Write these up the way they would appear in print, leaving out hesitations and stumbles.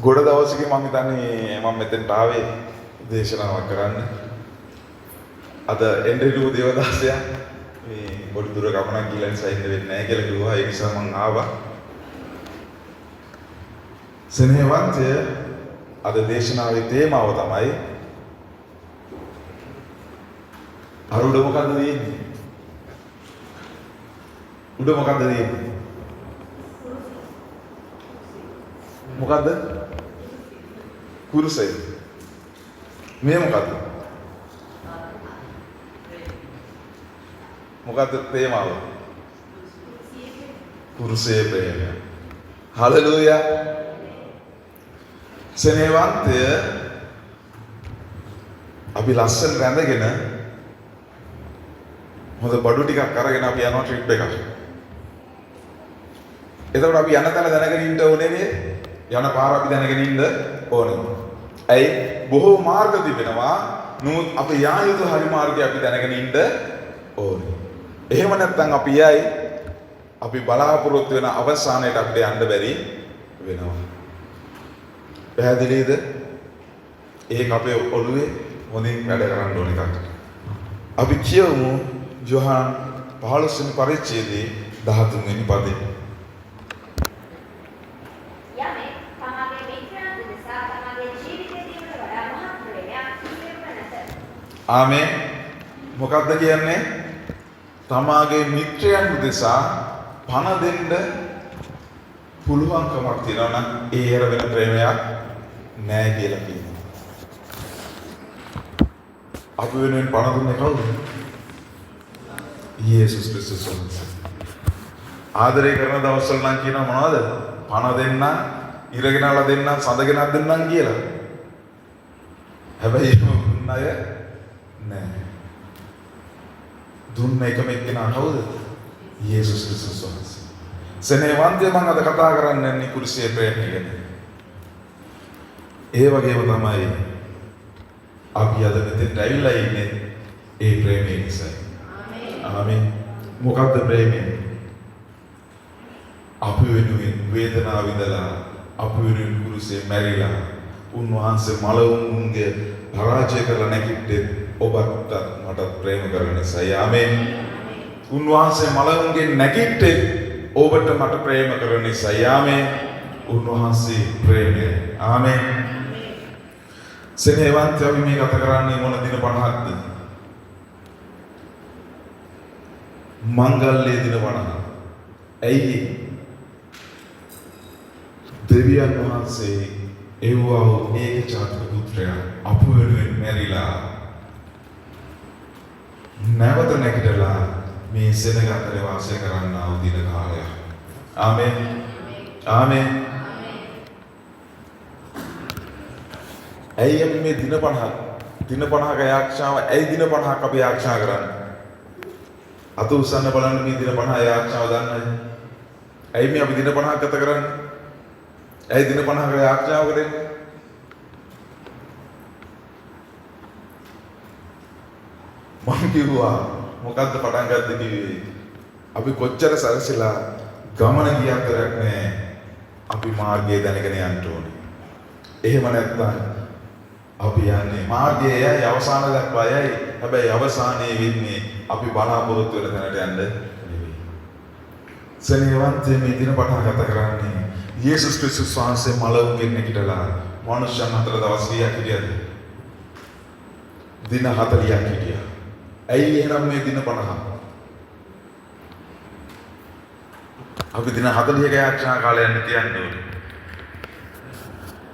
ගොඩ දවසකින් මං හිතන්නේ මම මෙතෙන්ට ආවේ දේශනාවක් කරන්න. අද එන්ඩ්‍රිලු දේවදාසයා මේ පොඩි දුර ගමනක් ගිහලා නිසා ඉන්න වෙන්නේ නැහැ කියලා කිව්වා. ඒ නිසා මං ආවා. සෙනෙහවන්තය, අද දේශනාවේ තේමාව තමයි අර උඩ මොකද්ද තියෙන්නේ? උඩ මොකද්ද තියෙන්නේ? මොකද්ද? කුරුසය. මේ මොකද්ද? මොකද්ද තේමාව? කුරුසයේ ප්‍රේමය. හලෙලූයා. සෙනෙහවන්තය, අපි ලස්සන රැඳගෙන හොඳ බඩු ටිකක් අරගෙන අපි යනවා ට්‍රිප් එකක්. එතකොට අපි යන තැන දැනගෙන ඉන්න ඕනේ නේද? යන පාර අපි දැනගෙන ඉන්න ඕනේ. ඇයි? බොහෝ මාර්ග තිබෙනවා. නමුත් අපි යා යුතු හරි මාර්ගය අපි දැනගෙන ඉන්න ඕනේ. එහෙම නැත්නම් අපි යයි අපි බලාපොරොත්තු වෙන අවසානයට අපිට යන්න බැරි වෙනවා. පැහැදිලිද? ඒක අපේ ඔළුවේ හොඳින් වැඩ කරන්න ඕන එකක්. අපි කියවමු යොහන් 15 වෙනි පරිච්ඡේදයේ 13 වෙනි පදේ. යමෙක් තමාගේ මිත්‍රයන් උදෙසා තමාගේ ජීවිතය දීමට වඩා මහත් ප්‍රේමයක් කිසිවෙකුට නැත. ආමේන්. මොකද්ද කියන්නේ? තමාගේ මිත්‍රයන් උදෙසා පණ දෙන්න පුළුවන්කමක් තියෙනවා නම් ඒ හැර වෙන ප්‍රේමයක් නෑ කියලා කියනවා. අපි වෙනුවෙන් පණ දුන්නේ කවුද? යේසුස් ක්‍රිස්තුස් වහන්සේ. ආදරය කරන දවස්වල නම් කියනවා මොනවද? පණ දෙන්නම්, ඉරගෙනලා දෙන්නම්, සඳගෙනත් දෙන්නම් කියලා. හැබැයි එහෙම දුන්න අය නෑ. දුන්න එකම එක්කෙනා කවුද? යේසුස් ක්‍රිස්තුස් වහන්සේ. සෙනෙහවන්තය, මං අද කතා කරන්න යන්නේ කුරුසියේ ප්‍රේමය ගැන. ඒ වගේම තමයි අපි අද මෙතෙන්ට ඇවිල්ලා ඉන්නේ ඒ ප්‍රේමය නිසායි. ආමේන්. මොකද්ද ප්‍රේමය? අපි වෙනුවෙන් වේදනාව විඳලා, අපි වෙනුවෙන් කුරුසේ මැරිලා, උන්වහන්සේ මලවුන්ගේ පරාජය කරලා නැගිට්ටේ ඔබටත් මටත් ප්‍රේම කරන නිසායි. ආමේන්. උන්වහන්සේ මලවුන්ගේ නැගිට්ටේ ඔබට මට ප්‍රේම කරන නිසායි. ආමේන්. උන්වහන්සේ ප්‍රේමය. ආමේන්. සෙනෙහවන්තය, අපි මේ කතා කරන්නේ මොන දින 50ක්ද? මංගල්‍ය දින 50. ඇයි? දෙවියන් වහන්සේ එව්වා වූ ඒකජාතක පුත්‍රයා අප වෙනුවෙන් මැරිලා නැවත නැගිටලා මේ සෙනඟ අතරේ වාසය කරන්නා වූ දින කාලයක්. ආමේන්. ආමේන්. ඇයි අපි මේ දින 50ක් දින 50ක යාච්ඤාව ඇයි දින 50ක් අපි යාච්ඤා කරන්නේ? අත උස්සන්න බලන්න මේ දින 50 යාච්ඤාව දන්නේ නැහැ. ඇයි මේ අපි දින 50ක් ගත කරන්නේ? ඇයි දින 50ක යාච්ඤාව කරන්නේ? මං කිව්වා මොකද්ද පටන් ගද්ද කිව්වේ? අපි කොච්චර සැරසිලා ගමන ගියත් වැඩක් නෑ. අපි මාර්ගය දැනගෙන යන්න ඕනේ. එහෙම නැත්නම් අපි යන්නේ මාර්ගයේ යයි අවසාන දක්වා යයි. හැබැයි අවසානයේ වෙන්නේ අපි බලාපොරොත්තු වෙන තැනට යන්න නෙවෙයි. සෙනෙහවන්තය, මේ දින පටන් ගත කරන්නේ යේසුස් ක්‍රිස්තුස් වහන්සේ මලවුන්ගෙන් නැගිටලා මනුෂ්‍යයන් අතර දවස් කීයක් හිටියද? දින 40ක් හිටියා. ඇයි එහෙනම් මේ දින 50? අපි දින 40ක යාච්ඤා කාලයක් තියන්න ඕනේ.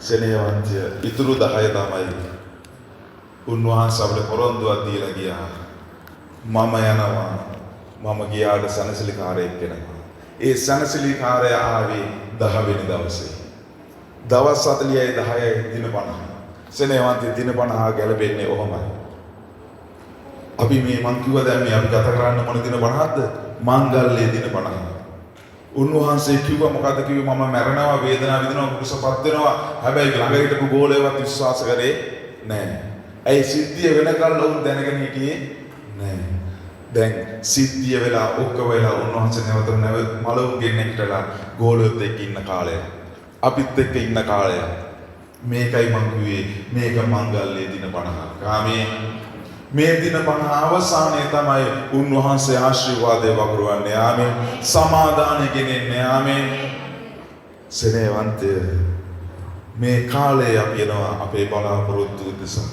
සෙනෙහවන්තය, ඉතුරු 10 තමයි උන්වහන්සේ අපිට පොරොන්දුවක් දීලා ගියා. මම යනවා. මම ගියාට සනසිලිකාරයෙක් එනවා. ඒ සනසිලිකාරය ආවේ 10 වෙනි දවසේ. දවස් 40යි 10යි දින 50. සෙනෙහවන්තය, දින 50 ගැලපෙන්නේ ඔහොමයි. අපි මේ මං කිව්වා දැන් මේ අපි ගත කරන්න මොන දින 50ක්ද? මංගල්‍ය දින 50. උන්වහන්සේ කිව්වා මොකද්ද කිව්වේ? මම මැරෙනවා, වේදනාව විඳිනවා, කුරුසපත් වෙනවා. හැබැයි ළඟ හිටපු ගෝලයවත් විශ්වාස කරේ නෑ. ඇයි? සිද්ධිය වෙනකල් ඔවුන් දැනගෙන හිටියේ නෑ. දැන් සිද්ධිය වෙලා ඔක්කොම වෙලා උන්වහන්සේ නැවත නැවත මලවුන්ගෙන් නැගිටලා ගෝලයොත් එක්ක ඉන්න කාලය. අපිත් එක්ක ඉන්න කාලය. මේකයි මං කිව්වේ, මේක මංගල්‍යයේ දින 50ක්. ආමේන්. මේ දින 50 අවසානයේ තමයි උන්වහන්සේ ආශිර්වාදය වගුරුවන්නේ. ආමේන්. සමාදානය ගෙනෙන්නේ. ආමේන්. සෙනෙහවන්තය, මේ කාලේ අපි එනවා අපේ බලාපොරොත්තු උදෙසා.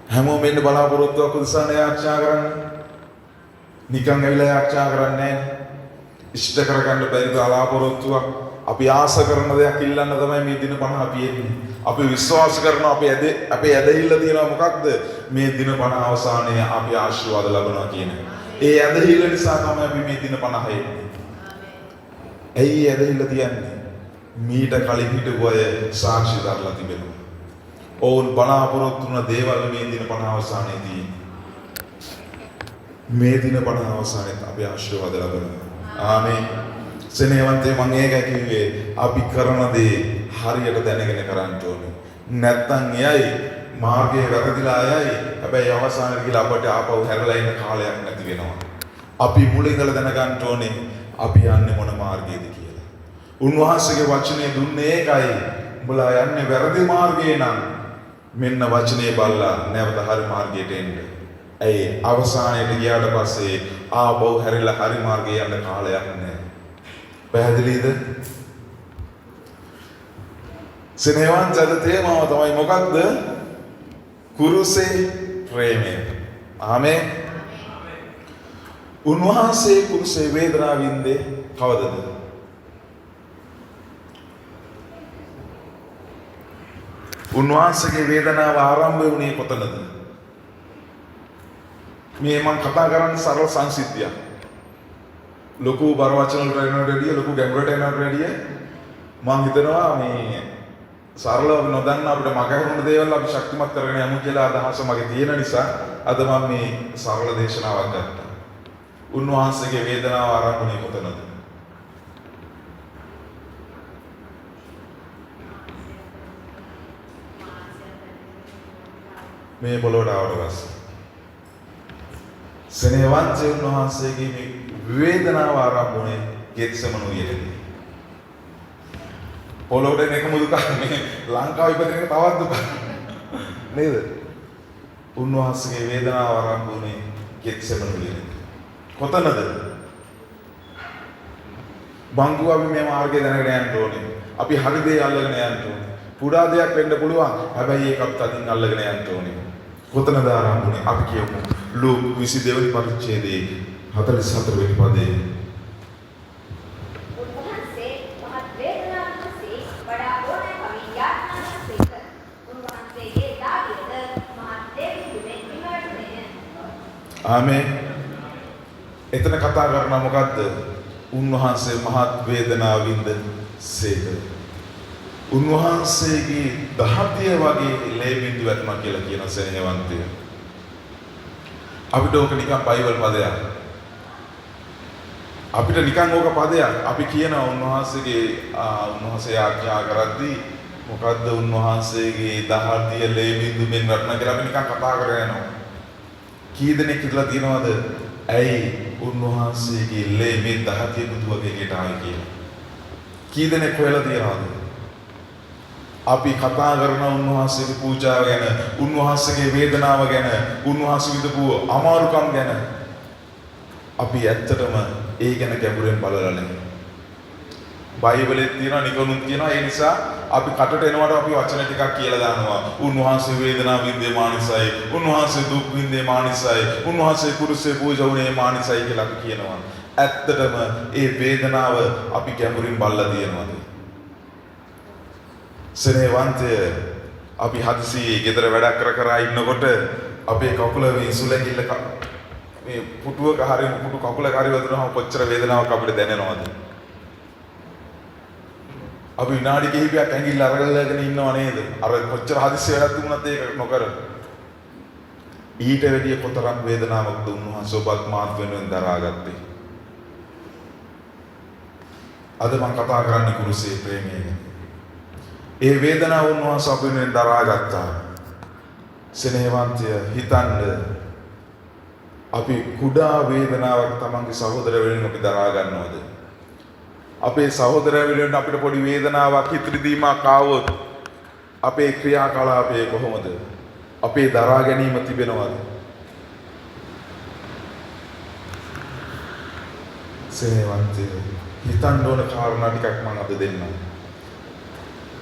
හැමෝම එන්න බලාපොරොත්තුවක් උදෙසා යාච්ඤා කරන්නේ. නිකන් ඇවිල්ලා යාච්ඤා කරන්නේ නැහැ. ඉෂ්ට කරගන්න බැරි බලාපොරොත්තුවක්, අපි ආස කරන දෙයක් ඉල්ලන්න තමයි මේ දින 50 අපි එන්නේ. අපි විශ්වාස කරනවා, අපේ ඇදහිල්ල තියෙනවා මොකක්ද? මේ දින 50 අවසානයේ අපි ආශිර්වාද ලබනවා කියන. ඒ ඇදහිල්ල නිසා තමයි අපි මේ දින 50 එන්නේ. ඇයි ඇදහිල්ල තියන්නේ? මීට කලින් හිටපු අය සාක්ෂි දරලා තිබෙනවා. ඔවුන් බලාපොරොත්තු වුණ දේවල් මේ දින 50 අවසානයේ තියෙන්නේ. මේ දින 50 අවසානයේත් අපි ආශිර්වාද ලබනවා. ආමේන්. සෙනෙහවන්තේ, මං ඒකයි කිව්වේ, අපි කරන දේ හරියට දැනගෙන කරන්න ඕනේ. නැත්තම් එයයි මාර්ගයේ වැරදිලා යයි. හැබැයි අවසානයේ ගිහලා අපට ආපහු හැරලා එන්න කාලයක් නැති වෙනවා. අපි මුල ඉඳලා දැනගන්න ඕනේ අපි යන්නේ මොන මාර්ගයේද කියලා. උන්වහන්සේගේ වචනේ දුන්නේ ඒකයි. උඹලා යන්නේ වැරදි මාර්ගයේ නම් මෙන්න වචනේ බලලා නැවත හරි මාර්ගයට එන්න. ඇයි අවසානයට ගියාට පස්සේ ආපහු හැරිලා හරි මාර්ගයේ යන්න කාලයක් නැහැ. පැහැදිලිද? සෙනෙහවන්ත, අද තේමාව තමයි මොකක්ද? කුරුසේ ප්‍රේමය. ආමේන්. උන්වහන්සේ කුරුසේ වේදනාව වින්දේ කවදද? උන්වහන්සේගේ වේදනාව ආරම්භ වුණේ කොතනද? මේ මං කතා කරන්නේ සරල සංසිද්ධියක්. ලොකු බර වචන වලට එනවට වැඩිය, ලොකු ගැඹුරට එනවට වැඩිය මං හිතනවා මේ සරලව නොදන්න අපිට මගහැරුණු දේවල් අපි ශක්තිමත් කරගෙන යමු කියලා අදහස මගේ තියෙන නිසා අද මම මේ සරල දේශනාවක් ගත්තා. උන්වහන්සේගේ වේදනාව ආරම්භ වුණේ කොතනද? මේ පොළොවට ආවට පස්සේ. සෙනෙහවන්තේ, උන්වහන්සේගේ මේ වේදනාව ආරම්භ වුණේ ගෙත්සමන උයනේදී. පොළොවට එන එකම දුකක්, මේ ලංකාව ඉපදෙන එක තවත් දුකක් නේද? උන්වහන්සේගේ වේදනාව ආරම්භ වුණේ ගෙත්සමන උයනේදී. කොතනද? බංගුව අපි මේ මාර්ගය දැනගෙන යන්න ඕනේ. අපි හරි දේ අල්ලගෙන යන්න ඕනේ. කුඩා දෙයක් වෙන්න පුළුවන්. හැබැයි ඒක අපි තදින් අල්ලගෙන යන්න ඕනේ. කොතනද ආරම්භ වුණේ? අපි කියමු ලූක් 22 වෙනි පරිච්ඡේදයේ 44 වෙනි පදයේ. උන්වහන්සේ මහත් වේදනාවක් වසේ වඩා ඕනෑකමින් යාඥා කළසේක. උන්වහන්සේගේ දහදියද මහත් ලේ බිඳුවෙන් බිම වැටුණේය. ආමේන්. එතන කතා කරන මොකද්ද? උන්වහන්සේ මහත් වේදනාව වින්ද සේක. උන්වහන්සේගේ දහදිය වගේ ලේ බිඳු වැටුණා කියලා කියන සෙනෙහවන්තය. අපිට ඕක නිකන් බයිබල් පදයක්. අපිට නිකන් ඕක පදයක්. අපි කියනවා උන්වහන්සේ ආඥා කරද්දී මොකද්ද උන්වහන්සේගේ දහදිය ලේ බිඳු මෙන් වැටුණා කියලා අපි නිකන් කතා කරගෙන යනවා. කී දෙනෙක් හිතලා තියෙනවද ඇයි උන්වහන්සේගේ ලේ මේ දහදිය බිඳු වගේ එකට ආවේ කියලා? කී දෙනෙක් හොයලා තියෙනවද? අපි කතා කරන උන්වහන්සේගේ පූජාව ගැන, උන්වහන්සේගේ වේදනාව ගැන, උන්වහන්සේ විඳපු අමාරුකම් ගැන අපි ඇත්තටම ඒ ගැන ගැඹුරෙන් බලලා නැහැ. බයිබලෙත් තියෙනවා, නිකනුත් තියෙනවා. ඒ නිසා අපි කටට එනවට අපි වචන ටිකක් කියලා දානවා. උන්වහන්සේ වේදනාව විඳේ මානිසයි, උන්වහන්සේ දුක් විඳේ මානිසයි, උන්වහන්සේ කුරුසේ පූජා වුණේ මානිසයි කියලා අපි කියනවා. ඇත්තටම ඒ වේදනාව අපි ගැඹුරින් බලලා තියෙනවද? සෙනෙහවන්තය, අපි හදිසියේ ගෙදර වැඩක් කර කර ඉන්නකොට අපේ කකුල මේ සුලැඟිල්ල මේ පුටුවක හරි පුටු කකුලක හරි වැදුනහම කොච්චර වේදනාවක් අපිට දැනෙනවද? අපි විනාඩි කිහිපයක් ඇඟිල්ල අරගලගෙන ඉන්නව නේද? අර කොච්චර හදිස්සි වැඩක් තිබුණත් ඒක නොකර. ඊට වැඩිය කොතරම් වේදනාවක්ද උන්වහන්සේ ඔබත් මාත් වෙනුවෙන් දරාගත්තේ? අද මම කතා කරන්නේ කුරුසේ ප්‍රේමය ගැන. ඒ වේදනාව උන්වහන්සේ අප වෙනුවෙන් දරාගත්තා. සෙනෙහවන්තය, හිතන්න අපි කුඩා වේදනාවක් තමන්ගේ සහෝදර වෙනුවෙන් අපි දරා ගන්නවද? අපේ සහෝදරය වෙනුවෙන් අපිට පොඩි වේදනාවක් හිත රිදීමක් ආවොත් අපේ ක්‍රියාකලාපය කොහොමද? අපේ දරා ගැනීම තිබෙනවද? සේවන්තය හිතන්න ඕන කාරණා ටිකක් මම අද දෙන්නම්.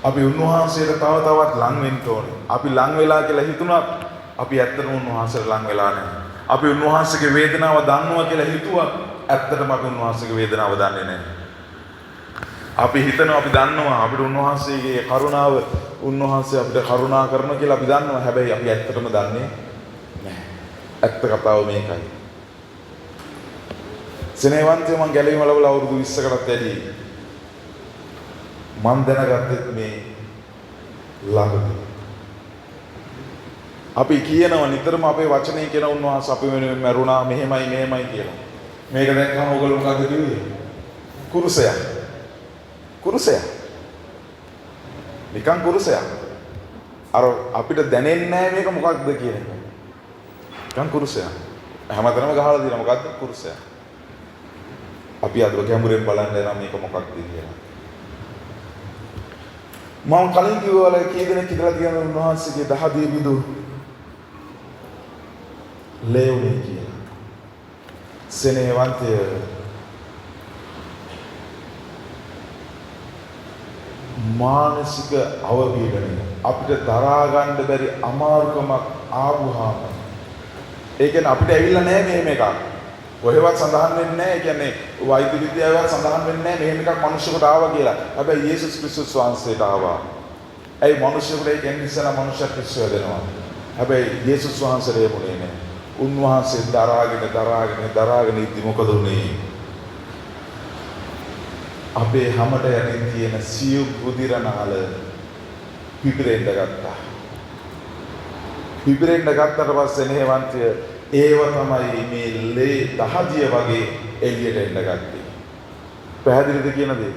අපි උන්වහන්සේට තව තවත් ලං වෙන්න ඕනේ. අපි ලං වෙලා කියලා හිතුණත් අපි ඇත්තටම උන්වහන්සේට ලං වෙලා නැහැ. අපි උන්වහන්සේගේ වේදනාව දන්නවා කියලා හිතුවත් ඇත්තටම අපි උන්වහන්සේගේ වේදනාව දන්නේ නැහැ. අපි හිතනවා අපි දන්නවා, අපිට උන්වහන්සේගේ කරුණාව, උන්වහන්සේ අපිට කරුණා කරනවා කියලා අපි දන්නවා. හැබැයි අපි ඇත්තටම දන්නේ නැහැ. ඇත්ත කතාව මේකයි. සෙනෙවන්තය මං ගැලවීම ලැබලා අවුරුදු 20කටත් වැඩි. මං දැනගත්තෙත් මේ ළඟදී. අපි කියනවා නිතරම අපේ වචනේ කියන උන්වහන්සේ අපි වෙනුවෙන් මැරුණා, මෙහෙමයි මෙහෙමයි කියලා. මේක දැක්කම ඔයගොල්ලෝ මොකද්ද කිව්වේ? කුරුසයක්. කුරුසයක්. නිකන් කුරුසයක්. අර අපිට දැනෙන්නේ නැහැ මේක මොකක්ද කියන එක. නිකන් කුරුසයක්. හැමතැනම ගහලා තියෙනවා මොකද්ද? කුරුසයක්. අපි අද ගැඹුරෙන් බලන්න යනවා මේක මොකක්ද කියලා. මම කලින් කිව්වා වගේ කී දෙනෙක් ඉඳලා තියෙන උන්වහන්සේගේ දහදිය බිඳු ලේ උනේ කියලා. සෙනෙහවන්තය මානසික අවපීඩනය අපිට දරා ගන්න බැරි අමාරුකමක් ආවුහාම, ඒ කියන්නේ අපිට ඇවිල්ලා නැහැ මෙහෙම එකක්. කොහෙවත් සඳහන් වෙන්නේ නැහැ. ඒ කියන්නේ වෛද්‍ය විද්‍යාවවත් සඳහන් වෙන්නේ නැහැ මෙහෙම එකක් මිනිස්සුන්ට ආවා කියලා. හැබැයි යේසුස් ක්‍රිස්තුස් වහන්සේට ආවා. ඇයි මිනිස්සුන්ට ඒ කියන්නේ ඉස්සලා මනුෂ්‍ය ක්‍රිස්තුව හැදෙනවා. හැබැයි යේසුස් වහන්සේට එහෙම වුණේ නැහැ. උන්වහන්සේ දරාගෙන දරාගෙන දරාගෙන ඉද්දි මොකද වුනේ? අපේ හැමට යටින් තියෙන සියුම් රුධිර නාල පිපිරෙන්න ගත්තා. පිපිරෙන්න ගත්තට පස්සේ නෙහෙවන්තය ඒව තමයි මේ ලේ දහදිය වගේ එළියට එන්න ගත්තේ. පැහැදිලිද කියන දේ?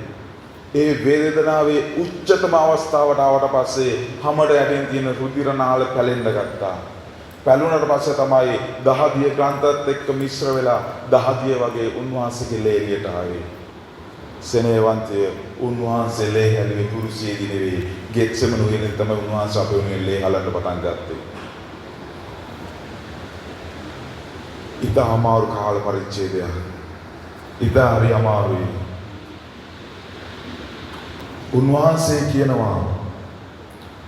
ඒ වේදනාවේ උච්චතම අවස්ථාවට ආවට පස්සේ හැමට යටින් තියෙන රුධිර නාල පැලෙන්න ගත්තා. පැලුණට පස්සේ තමයි දහදිය ග්‍රන්ථත් එක්ක මිශ්‍ර වෙලා දහදිය වගේ උන්වහන්සේගේ ලේ එළියට ආවේ. සෙනෙහවන්තය උන්වහන්සේ ලේ හැලුවේ කුරුසියේදී නෙවෙයි, ගෙත්සෙමන උයනේ තමයි උන්වහන්සේ අපේ වෙනුවෙන් ලේ හලන්න පටන් ගත්තේ. ඉතා අමාරු කාල පරිච්ඡේදයක්. ඉතා හරි අමාරුයි. උන්වහන්සේ කියනවා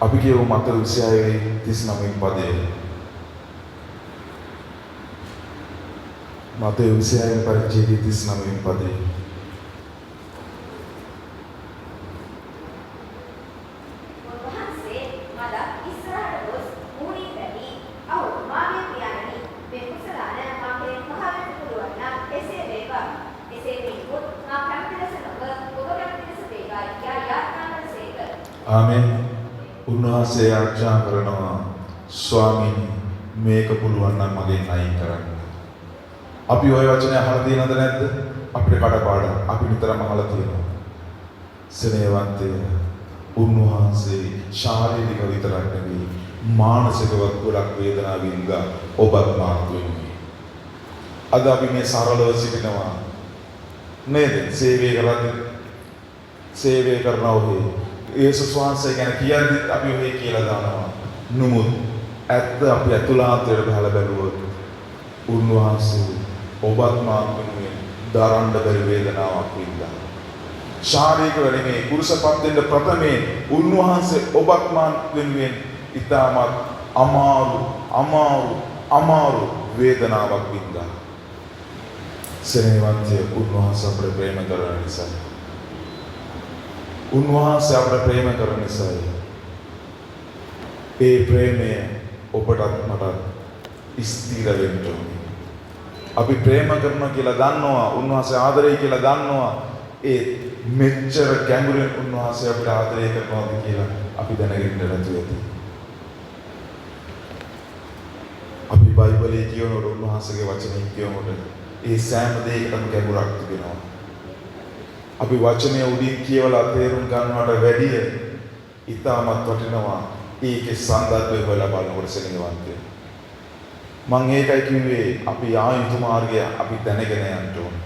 අපි කියමු මතෙව් 26:39 පදයේ. මතෙව් 26 පරිච්ඡේදයේ 39 පදයේ. උන්වහන්සේ මදක් ඉස්සරහට ගොස් මූණින් වැටී, "ඔව් මාගේ පියාණනි, මේ කුසලාන මා කෙරෙන් පහවෙන්න පුළුවන් නම් එසේ වේවා. එසේ වීමුත් මා කැමති ලෙස නොව ඔබ කැමති ලෙස වේවා" කියා යාඥා කළසේක. ආමෙන්. උන්වහන්සේ යාඥා කරනවා, ස්වාමීනි මේක පුළුවන් නම් මගෙන් අයින් කරන්න. අපි ওই වචනේ අහලා තියෙනවද නැද්ද? අපිට කඩපාඩම්. අපි නිතරම අහලා තියෙනවා. සෙනෙහවන්තය උන්වහන්සේ ශාරීරික විතරක් නෙවෙයි මානසිකවත් ගොඩක් වේදනා වින්දා ඔබත් මාත් වෙනුවෙන්. අද අපි මේ සරලව සිටිනවා නේද? සේවය කරද්දී සේවය කරන ඔහේ යේසුස් වහන්සේ ගැන කියද්දිත් අපි ඔහේ කියලා දානවා. නමුත් ඇත්ත අපි ඇතුළාන්තයට බහලා බැලුවොත් උන්වහන්සේ ඔබත් මාත් වෙනුවෙන් දරන්න බැරි වේදනාවක් වින්දා. ශාරීරිකව නෙමෙයි කුරුසපත් වෙන්න ප්‍රථමයෙන් උන්වහන්සේ ඔබත් මාත් වෙනුවෙන් ඉතාමත් අමාරු අමාරු අමාරු වේදනාවක් වින්දා. සෙනෙහවන්තය උන්වහන්සේ අපට ප්‍රේම කරන නිසා. උන්වහන්සේ අපට ප්‍රේම කරන නිසායි. ඒ ප්‍රේමය ඔබටත් මටත් ස්ථිර වෙන්න ඕනේ. අපි ප්‍රේම කරනවා කියලා දන්නවා, උන්වහන්සේ ආදරෙයි කියලා දන්නවා. ඒ මෙච්චර ගැඹුරින් උන්වහන්සේ අපිට ආදරය කරනවාද කියලා අපි දැනගෙන නැතුව ඇති. අපි බයිබලයේ කියනකොට උන්වහන්සේගේ වචනේ කියනකොට ඒ සෑම දෙයකටම ගැඹුරක් තිබෙනවා. අපි වචනය උඩින් කියවලා තේරුම් ගන්නවට වැඩිය ඉතාමත් වටිනවා ඒකේ සන්දර්භය හොයලා බලනකොට සෙනෙහවන්තය. මං ඒකයි කිව්වේ අපි යා යුතු මාර්ගය අපි දැනගෙන යන්න ඕනේ.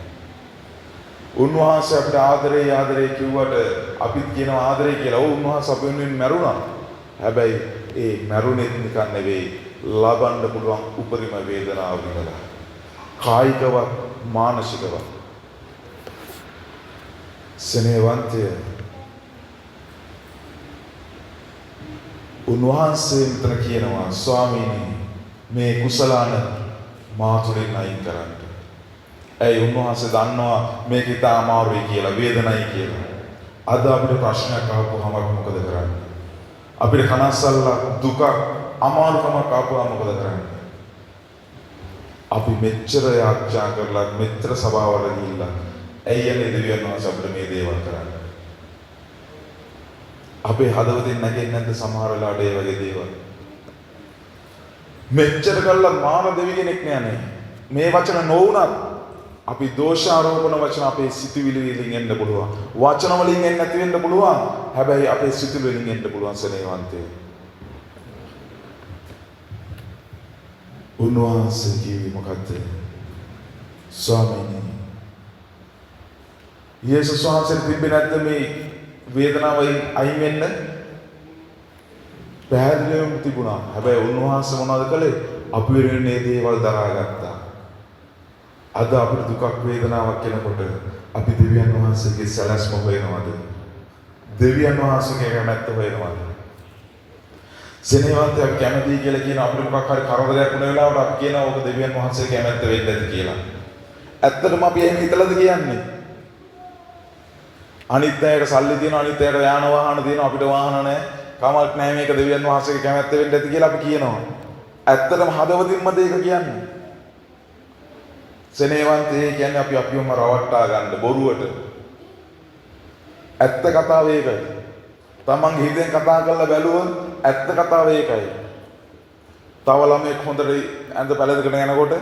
උන්වහන්සේ අපිට ආදරේ ආදරේ කිව්වට අපිත් කියනවා ආදරේ කියලා. ඔව්, උන්වහන්සේ අපි වෙනුවෙන් මැරුණා. හැබැයි ඒ මැරුණෙත් නිකන් නෙවෙයි, ලබන්න පුළුවන් උපරිම වේදනාව විඳලා. කායිකවත් මානසිකවත්. සෙනෙහවන්තය, උන්වහන්සේ මෙතන කියනවා, ස්වාමීනි මේ කුසලාන මා තුළින් අයින් කරන්න. ඇයි? උන්වහන්සේ දන්නවා මේක ඉතා අමාරුයි කියලා, වේදනයි කියලා. අද අපිට ප්‍රශ්නයක් ආපුවහම අපි මොකද කරන්නේ? අපිට කනස්සල්ලක්, දුකක්, අමාරුකමක් ආපුවම මොකද කරන්නේ? අපි මෙච්චර යාඥා කරලා, මෙච්චර සභාවල ගිහිල්ලා ඇයි යන්නේ දෙවියන් වහන්සේ අපිට මේ දේවල් කරන්නේ? අපේ හදවතින් නැගෙන්නේ නැද්ද සමහර වෙලාවට ඒ වගේ දේවල්? මෙච්චර කළා මාන දෙවි කෙනෙක් නෑනේ. මේ වචන නොවුනත් අපි දෝෂාරෝපණ වචන අපේ සිතුවිලි වලින් එන්න පුළුවන්. වචන වලින් එන්න නැති වෙන්න පුළුවන්. හැබැයි අපේ සිතුවිලි වලින් එන්න පුළුවන් සෙනෙහවන්තය. උන්වහන්සේ කිව්වේ මොකද්ද? ස්වාමීනි, යේසුස් වහන්සේ තිබ්බේ නැද්ද මේ වේදනාව අයින් වෙන්න? පැහැදිලිවම තිබුණා. හැබැයි උන්වහන්සේ මොනවද කළේ? අපි වෙනුවෙන් මේ දේවල් දරාගත්තා. අද අපිට දුකක් වේදනාවක් එනකොට අපි දෙවියන් වහන්සේගේ සැලැස්ම හොයනවද? දෙවියන් වහන්සේගේ කැමැත්ත හොයනවද? සෙනෙහවන්තය අපි කැමතියි කියලා කියන අපිට මොකක් හරි කරදරයක් වුණ වෙලාවට අපි කියනවා ඕක දෙවියන් වහන්සේගේ කැමැත්ත වෙන්න ඇති කියලා. ඇත්තටම අපි එහෙම හිතලාද කියන්නේ? අනිත් අයට සල්ලි තියෙනවා, අනිත් අයට යාන වාහන තියෙනවා, අපිට වාහන නැහැ. කමක් නැහැ, මේක දෙවියන් වහන්සේගේ කැමැත්ත වෙන්න ඇති කියලා අපි කියනවා. ඇත්තටම හදවතින්මද ඒක කියන්නේ? සෙනෙහවන්තය කියන්නේ අපි අපිවම රවට්ටා ගන්න බොරුවට. ඇත්ත කතාව ඒකයි. තමන්ගේ හිතෙන් කතා කරලා බැලුවොත් ඇත්ත කතාව ඒකයි. තව ළමයෙක් හොඳට ඇඳ පැලදකට යනකොට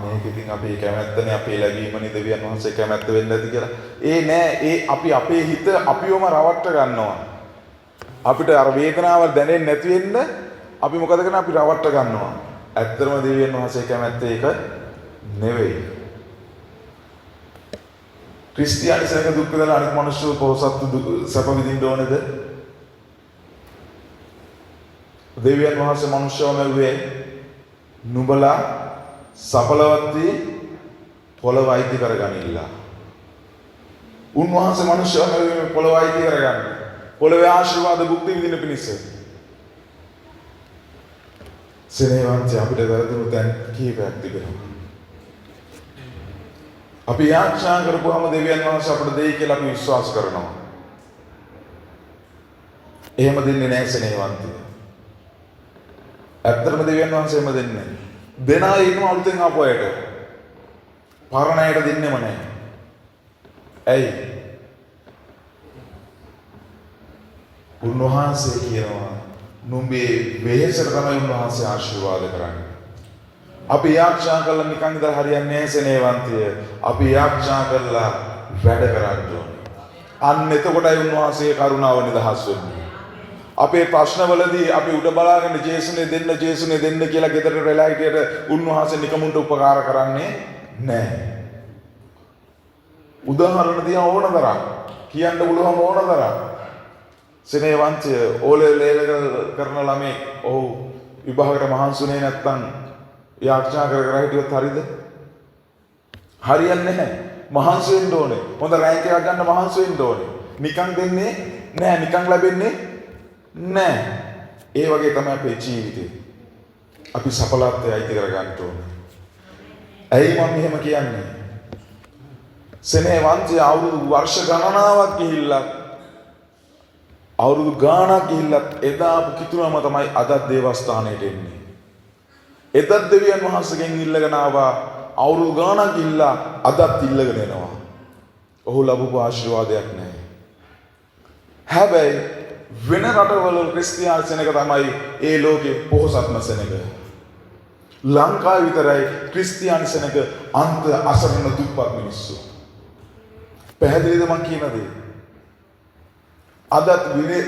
මේක ඉතින් අපේ කැමැත්තනේ, අපේ ලැබීමනේ, දෙවියන් වහන්සේ කැමැත්ත වෙන්න ඇති කියලා. ඒ නෑ, ඒ අපි අපේ හිත අපිවම රවට්ට ගන්නවා. අපිට අර වේදනාව දැනෙන්නේ නැති වෙන්න අපි මොකද කරන්නේ? අපි රවට්ට ගන්නවා. ඇත්තටම දෙවියන් වහන්සේ කැමැත්ත ඒක නෙවෙයි. ක්‍රිස්තියානි සෙනඟ දුක් විඳලා අනිත් මිනිස්සු පොහොසත්තු සැප විඳින්න ඕනේද? දෙවියන් වහන්සේ මනුෂ්‍යව මැව්වේ නුඹලා සඵලවත් වී පොළව අයිති කරගනින්න. උන්වහන්සේ මනුෂ්‍යව මැව්වේ පොළව අයිති කරගන්න. පොළවේ ආශිර්වාද භුක්ති විඳින පිණිස. සෙනෙහවන්තය, අපිට වැරදුණු තැන් කීපයක් තිබෙනවා. අපි යාඥා කරපුවාම දෙවියන් වහන්සේ අපිට දෙයි කියලා අපි විශ්වාස කරනවා. එහෙම දෙන්නේ නැහැ සෙනෙහවන්තය. ඇත්තටම දෙවියන් වහන්සේ එහෙම දෙන්නේ නැහැ. දෙන අය ඉන්නවා අලුතෙන් ආපු අයට. පරණ අයට දෙන්නෙම නැහැ. ඇයි? උන්වහන්සේ කියනවා නුඹේ වෙහෙසට තමයි උන්වහන්සේ ආශිර්වාද කරන්නේ. අපි යාඥා කළා නිකන් ඉඳලා හරියන්නේ නැහැ සෙනෙහවන්තය. අපි යාඥා කළා වැඩ කරන්න ඕනේ. අන්න එතකොටයි උන්වහන්සේ කරුණාව නිදහස් වෙන්නේ. අපේ ප්‍රශ්නවලදී අපි උඩ බලාගෙන ජේසුනේ දෙන්න, ජේසුනේ දෙන්න කියලා ගෙදරට වෙලා හිටියට උන්වහන්සේ නිකමුන්ට උපකාර කරන්නේ නැහැ. උදාහරණ දිහා ඕන තරම් කියන්න පුළුවන් ඕන තරම්. සෙනෙහවන්තය, ඕලෙල් ඒලෙවල් කරන ළමෙක් ඔහු විභාගයට මහන්සුනේ නැත්තම් යාඥා කර කර හිටියොත් හරිද? හරියන්නේ නැහැ. මහන්සි වෙන්න ඕනේ. හොඳ රෑන්ක් එකක් ගන්න මහන්සි වෙන්න ඕනේ. නිකන් දෙන්නේ නැහැ, නිකන් ලැබෙන්නේ නැහැ. ඒ වගේ තමයි අපේ ජීවිතේ. අපි සඵලත්වය අයිති කර ගන්න ඕනේ. ඇයි මම මෙහෙම කියන්නේ? සෙනෙහවන්තය අවුරුදු වර්ෂ ගණනාවක් ගිහිල්ලා, අවුරුදු ගාණක් ගිහිල්ලත් එදා ආපු කිතුනම තමයි අදත් දේවස්ථානයට එන්නේ. එදත් දෙවියන් වහන්සේගෙන් ඉල්ලගෙන ආවා, අවුරුදු ගාණක් ගිහිල්ලා අදත් ඉල්ලගෙන එනවා. ඔහු ලැබපු ආශිර්වාදයක් නැහැ. හැබැයි වෙන රටවල ක්‍රිස්තියානි සෙනඟ තමයි ඒ ලෝකේ පොහොසත්ම සෙනඟ. ලංකාවේ විතරයි ක්‍රිස්තියානි සෙනඟ අන්ත අසරණ දුප්පත් මිනිස්සු. පැහැදිලිද මං කියන දේ? අදත්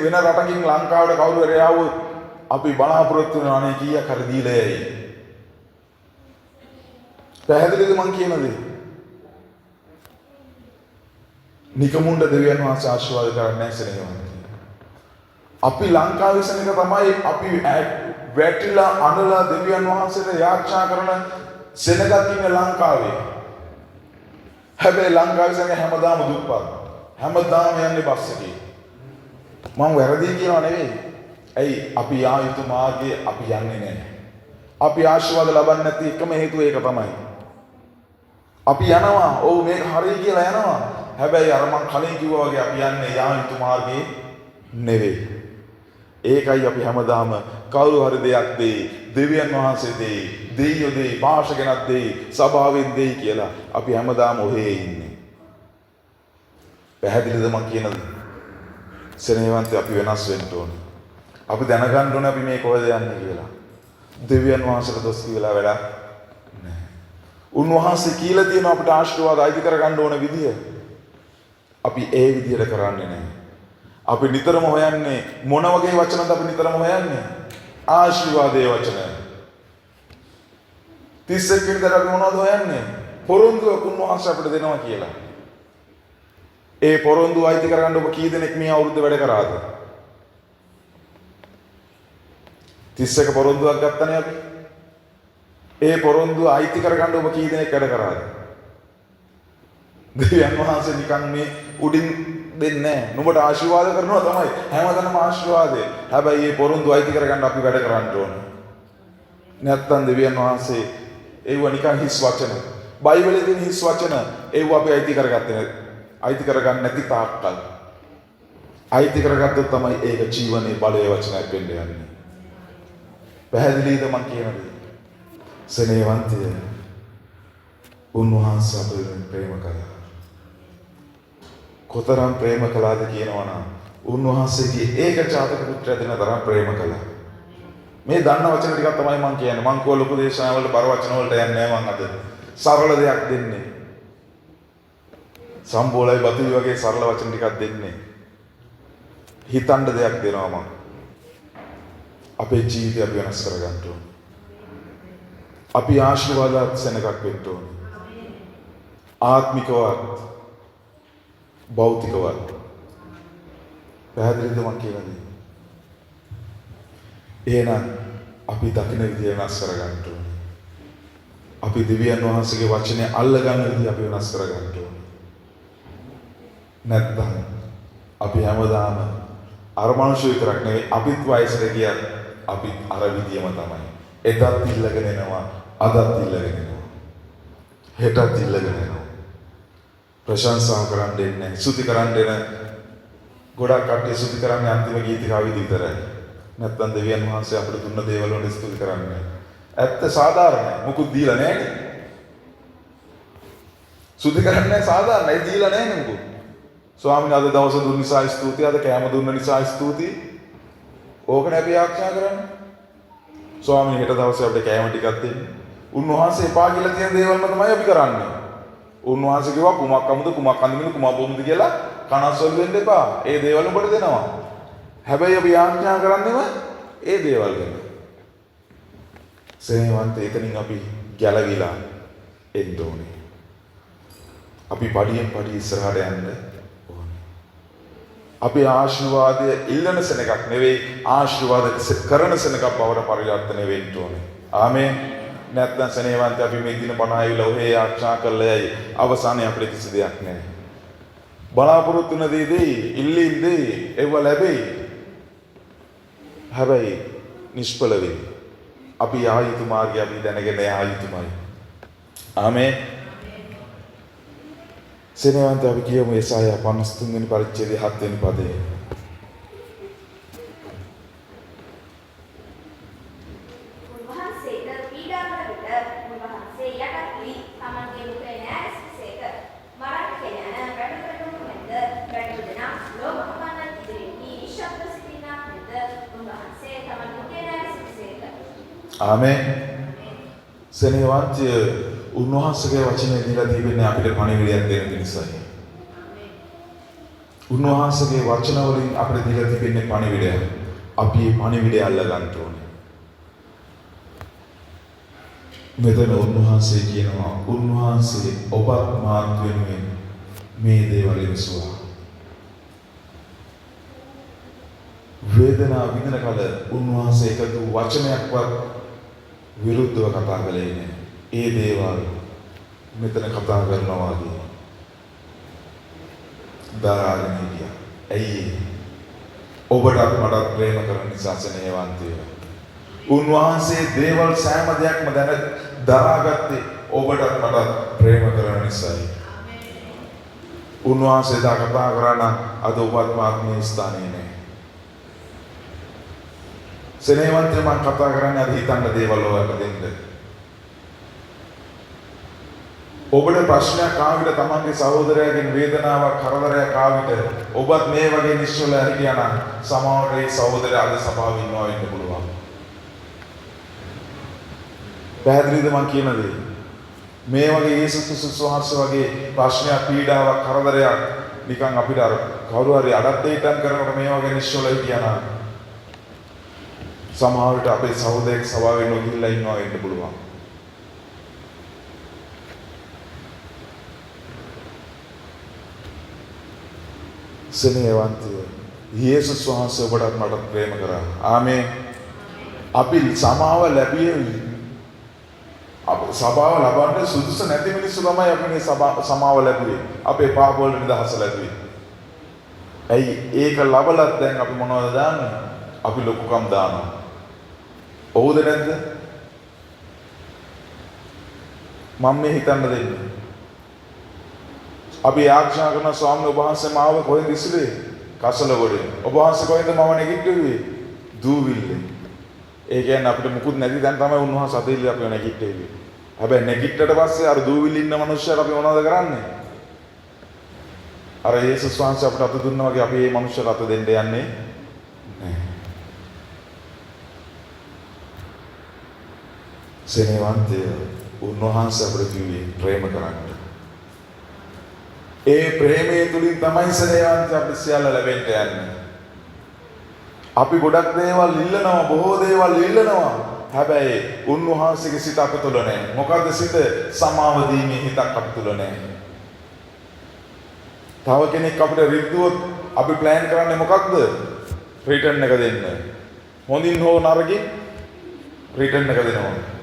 වෙන රටකින් ලංකාවට කවුරු හරි ආවොත් අපි බලාපොරොත්තු වෙනවා අනේ කීයක් හරි දීලා යයි. පැහැදිලිද මං කියන දේ? නිකමුණ්ඩ දෙවියන් වහන්සේ ආශිර්වාද කරන්නේ නැහැ සෙනෙහවන්තය. අපි ලංකාවේ සෙනඟ තමයි අපි වැටිලා අඬලා දෙවියන් වහන්සේට යාච්ඤා කරන සෙනඟක් ඉන්නේ ලංකාවේ. හැබැයි ලංකාවේ සෙනඟ හැමදාම දුප්පත්. හැමදාම යන්නේ බස් එකේ. මං වැරදි කියනවා නෙවෙයි. ඇයි අපි යා යුතු මාර්ගයේ අපි යන්නේ නැහැ. අපි ආශිර්වාද ලබන්නේ නැති එකම හේතුව ඒක තමයි. අපි යනවා, ඔව් මේක හරි කියලා යනවා. හැබැයි අර මං කලින් කිව්වා වගේ අපි යන්නේ යා යුතු මාර්ගයේ නෙවෙයි. ඒකයි අපි හැමදාම කවුරු හරි දෙයක් දෙයි, දෙවියන් වහන්සේ දෙයි, දෙයියෝ දෙයි, භාෂ ගැනත් දෙයි, සභාවෙන් දෙයි කියලා අපි හැමදාම ඔහේ ඉන්නේ. පැහැදිලිද මං කියනද? සෙනෙහවන්තයෝ අපි වෙනස් වෙන්න ඕනේ. අපි දැනගන්න ඕනේ අපි මේ කොහෙද යන්නේ කියලා. දෙවියන් වහන්සේට දොස් කියලා වැඩක් නැහැ. උන්වහන්සේ කියලා තියෙනවා අපිට ආශිර්වාද අයිති කරගන්න ඕන විදිය. අපි ඒ විදියට කරන්නේ නැහැ. අපි නිතරම හොයන්නේ මොන වගේ වචනද අපි නිතරම හොයන්නේ? ආශිර්වාදයේ වචන. 31 වෙනිදාට අපි මොනවද හොයන්නේ? පොරොන්දුවක් උන්වහන්සේ අපිට දෙනවා කියලා. ඒ පොරොන්දුව අයිති කරගන්න ඔබ කී දෙනෙක් මේ අවුරුද්ද වැඩ කරාද? 31 පොරොන්දුවක් ගත්තනේ අපි. ඒ පොරොන්දුව අයිති කරගන්න ඔබ කී දෙනෙක් වැඩ කරාද? දෙවියන් වහන්සේ නිකන් මේ උඩින් දෙන්නේ නැහැ. නුඹට ආශිර්වාද කරනවා තමයි. හැමතැනම ආශිර්වාදය. හැබැයි මේ පොරොන්දු අයිති කරගන්න අපි වැඩ කරන්න ඕනේ. නැත්තම් දෙවියන් වහන්සේ ඒව නිකන් හිස් වචන. බයිබලයේ තියෙන හිස් වචන ඒව අපි අයිති කරගත්තේ නැහැ. අයිති කරගන්න නැති තාක්කල්. අයිති කරගත්තොත් තමයි ඒක ජීවනයේ බලයේ වචනයක් වෙන්න යන්නේ. පැහැදිලිද මං කියන දේ? සෙනෙහවන්තය, උන්වහන්සේ අප වෙනුවෙන් ප්‍රේම කළා. කොතරම් ප්‍රේම කළාද කියනවා නම් උන්වහන්සේගේ ඒකජාතක පුත්‍රයා දෙන තරම් ප්‍රේම කළා. මේ දන්න වචන ටිකක් තමයි මං කියන්නේ. මං කිව්ව ලොකු දේශනා වලට බර වචන වලට යන්නේ නැහැ මං අද. සරල දෙයක් දෙන්නේ. සම්බෝලයි බතුයි වගේ සරල වචන ටිකක් දෙන්නේ. හිතන්න දෙයක් දෙනවා මං. අපේ ජීවිතය අපි වෙනස් කරගන්න ඕනේ. අපි ආශිර්වාදات සෙනගක් වෙන්න ඕනේ. ආත්මිකවත් භෞතිකවත්. පැහැදිලිද මං කියන දේ? එහෙනම් අපි දකින විදිය වෙනස් කරගන්න ඕනේ. අපි දෙවියන් වහන්සේගේ වචනය අල්ලගන්න විදිය අපි වෙනස් කරගන්න ඕනේ. නැත්නම් අපි හැමදාම අර මනුෂ්‍ය විතරක් නෙවෙයි, අපිත් වයසට ගියත් අපිත් අර විදියම තමයි. එදත් ඉල්ලගෙන එනවා, අදත් ඉල්ලගෙන එනවා, හෙටත් ඉල්ලගෙන එනවා. ප්‍රශංසා කරන්න එන්නේ, ස්තුති කරන්න එන ගොඩක් කට්ටිය ස්තුති කරන්නේ අන්තිම ගීතිකාවේදී විතරයි. නැත්නම් දෙවියන් වහන්සේ අපිට දුන්න දේවල් වලට ස්තුති කරන්නේ. ඇත්ත සාධාරණයි. මුකුත් දීලා නෑනේ. ස්තුති කරන්නේ සාධාරණයි, දීලා නෑනේ මුකුත්. ස්වාමීන් අද දවස දුන්න නිසා ස්තුතියි, අද කෑම දුන්න නිසා ස්තුතියි. ඕකනේ අපි ආඥා කරන්නේ. ස්වාමීන් හෙට දවසේ අපිට කෑම ටිකක් දෙන්න. උන්වහන්සේ එපා කියලා තියෙන දේවල්ම තමයි අපි කරන්නේ. උන්වහන්සේ කිව්වා කුමක් අමුද කුමක් අඳිමින්ද කුමක් බොමුද කියලා කනස්සල් වෙන්න එපා. ඒ දේවල් උඹට දෙනවා. හැබැයි අපි ආඥා කරන්නේම ඒ දේවල් ගැන. සේවන්ත එතනින් අපි ගැලවිලා එන්න ඕනේ. අපි පඩියෙන් පඩිය ඉස්සරහට යන්න ඕනේ. අපි ආශිර්වාදය ඉල්ලන සෙනගක් නෙවෙයි, ආශිර්වාද කරන සෙනගක් බවට පරිවර්තනය වෙන්න ඕනේ. ආමේන්. නැත්නම් සෙනෙහවන්ත අපි මේ දින 50 ඇවිල්ලා ඔහේ ආඥා කරලා යයි. අවසානයේ අපිට කිසි දෙයක් නැහැ. බලාපොරොත්තු වෙන දේ දෙයි, ඉල්ලීම් දෙයි, ඒව ලැබෙයි. හැබැයි නිෂ්ඵල වෙයි. අපි යා යුතු මාර්ගය අපි දැනගෙන යා යුතුමයි. ආමේන්. සෙනෙහවන්ත අපි කියමු යසායා 53 වෙනි පරිච්ඡේදයේ 7 වෙනි පදයේ. උන්වහන්සේට පීඩා කළ විට උන්වහන්සේ යටත් වී තමන්ගේ මුඛය නෑර සිටිසේක. මරන්න ගෙන යන වැටුපැටුම් මැද වැටු දෙනා ලෝම කපන්නන් ඉදිරියෙහි නිශ්ශබ්ද සිටින්නාක් මෙන්ද උන්වහන්සේ තමන් මුඛය නෑර සිටිසේක. ආමේන්. සෙනෙහවන්තය උන්වහන්සේගේ වචනය දීලා තිබෙන්නේ අපිට පණිවිඩයක් දෙන්න පිණිසයි. උන්වහන්සේගේ වචන වලින් අපිට දීලා තිබෙන්නේ පණිවිඩයක්. අපි මේ පණිවිඩය අල්ල ගන්න ඕනේ. මෙතන උන්වහන්සේ කියනවා උන්වහන්සේ ඔබත් මාත් වෙනුවෙන් මේ දේවල් ඉවසුවා. වේදනාව විඳින කල උන්වහන්සේ එකදු වචනයක්වත් විරුද්ධව කතා කළේ නෑ. ඒ දේවල් මෙතන කතා කරනවා වගේ දරාගෙන හිටියා. ඇයි? ඔබටත් මටත් ප්‍රේම කරන නිසා සෙනෙහවන්තය. උන්වහන්සේ දේවල් සෑම දෙයක්ම දැන දරාගත්තේ ඔබටත් මටත් ප්‍රේම කරන නිසායි. උන්වහන්සේ දා කතා කරා නම් අද ඔබත් මාත් මේ ස්ථානයේ නෑ. සෙනෙහවන්තය මං කතා කරන්නේ අද හිතන්න දේවල් ඔයාලට දෙන්න. ඔබට ප්‍රශ්නයක් ආව විට තමන්ගේ සහෝදරයාගෙන් වේදනාවක් කරදරයක් ආව විට ඔබත් මේ වගේ නිශ්චල හිටියා නම් සමහරවිට ඒ සහෝදරයා අද සභාවේ ඉන්නවා වෙන්න පුළුවන්. පැහැදිලිද මං කියන දේ? මේ වගේ යේසුස් ක්‍රිස්තුස් වහන්සේ වගේ ප්‍රශ්නයක් පීඩාවක් කරදරයක් නිකන් අපිට අර කවුරු හරි අඩප්ටේට් කරනකොට මේ වගේ නිශ්චල හිටියා නම් සමහර විට අපේ සහෝදරයෙක් සභාවේ නොගිහිල්ලා ඉන්නවා වෙන්න පුළුවන්. සෙනෙහවන්තය යේසුස් වහන්සේ ඔබටත් මටත් ප්‍රේම කරා. ආමේන්. අපි සමාව ලැබියේ අප සභාව ලබන්න සුදුසු නැති මිනිස්සු තමයි අපි මේ සමාව ලැබුවේ. අපේ පාප වලට නිදහස ලැබුවේ. ඇයි ඒක ලබලත් දැන් අපි මොනවද දාන්නේ? අපි ලොකුකම් දානවා. ඔව්ද නැද්ද? මම මේ හිතන්න දෙන්නේ. අපි යාඥා කරන ස්වාමීන් වහන්සේ මාව කොහෙන්ද ඉස්සුවේ? කසල ගොඩේ. ඔබ වහන්සේ කොහෙන්ද මම නැගිට්ටුවේ? දූවිල්ලේ. ඒ කියන්නේ අපිට මුකුත් නැති දැන් තමයි උන්වහන්සේ අතීතේ අපිව නැගිට්ටුවේ. හැබැයි නැගිට්ටට පස්සේ අර දූවිල්ලේ ඉන්න මනුස්සයාට අපි මොනවද කරන්නේ? අර යේසුස් වහන්සේ අපිට අත දුන්නා වගේ අපි මේ මනුස්සයාට අත දෙන්න යන්නේ නැහැ. සෙනෙහවන්තය උන්වහන්සේ අපිට කිව්වේ ප්‍රේම කරන්න. ඒ ප්‍රේමය තුලින් තමයි සෙනෙහවන්තය අපිට සියල්ල ලැබෙන්න යන්නේ. අපි ගොඩක් දේවල් ඉල්ලනවා, බොහෝ දේවල් ඉල්ලනවා. හැබැයි උන්වහන්සේගේ සිත අප තුල නැහැ. මොකද්ද සිත? සමාව දීමේ හිතක් අප තුල නැහැ. තව කෙනෙක් අපිට රිද්දුවොත් අපි ප්ලෑන් කරන්නේ මොකක්ද? රිටර්න් එක දෙන්න. හොඳින් හෝ නරකින් රිටර්න් එක දෙනවා.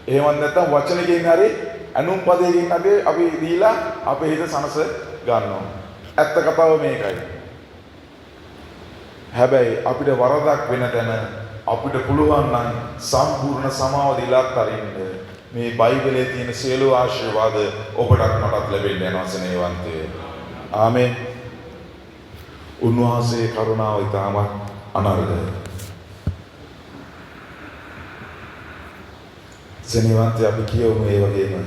එහෙමත් නැත්නම් වචනකින් හරි ඇනුම් පදයකින් හරි අපි දීලා අපේ හිත සනස ගන්නවා. ඇත්ත කතාව මේකයි. හැබැයි අපිට වරදක් වෙන තැන අපිට පුළුවන් නම් සම්පූර්ණ සමාව දීලා අත්හරින්න. මේ බයිබලයේ තියෙන සියලු ආශිර්වාද ඔබටත් මටත් ලැබෙන්න යනවා සෙනෙහවන්තය. ආමේන්. උන්වහන්සේ කරුණාව ඉතාමත් අනර්ගයි. සෙනෙහවන්තය අපි කියවමු ඒ වගේම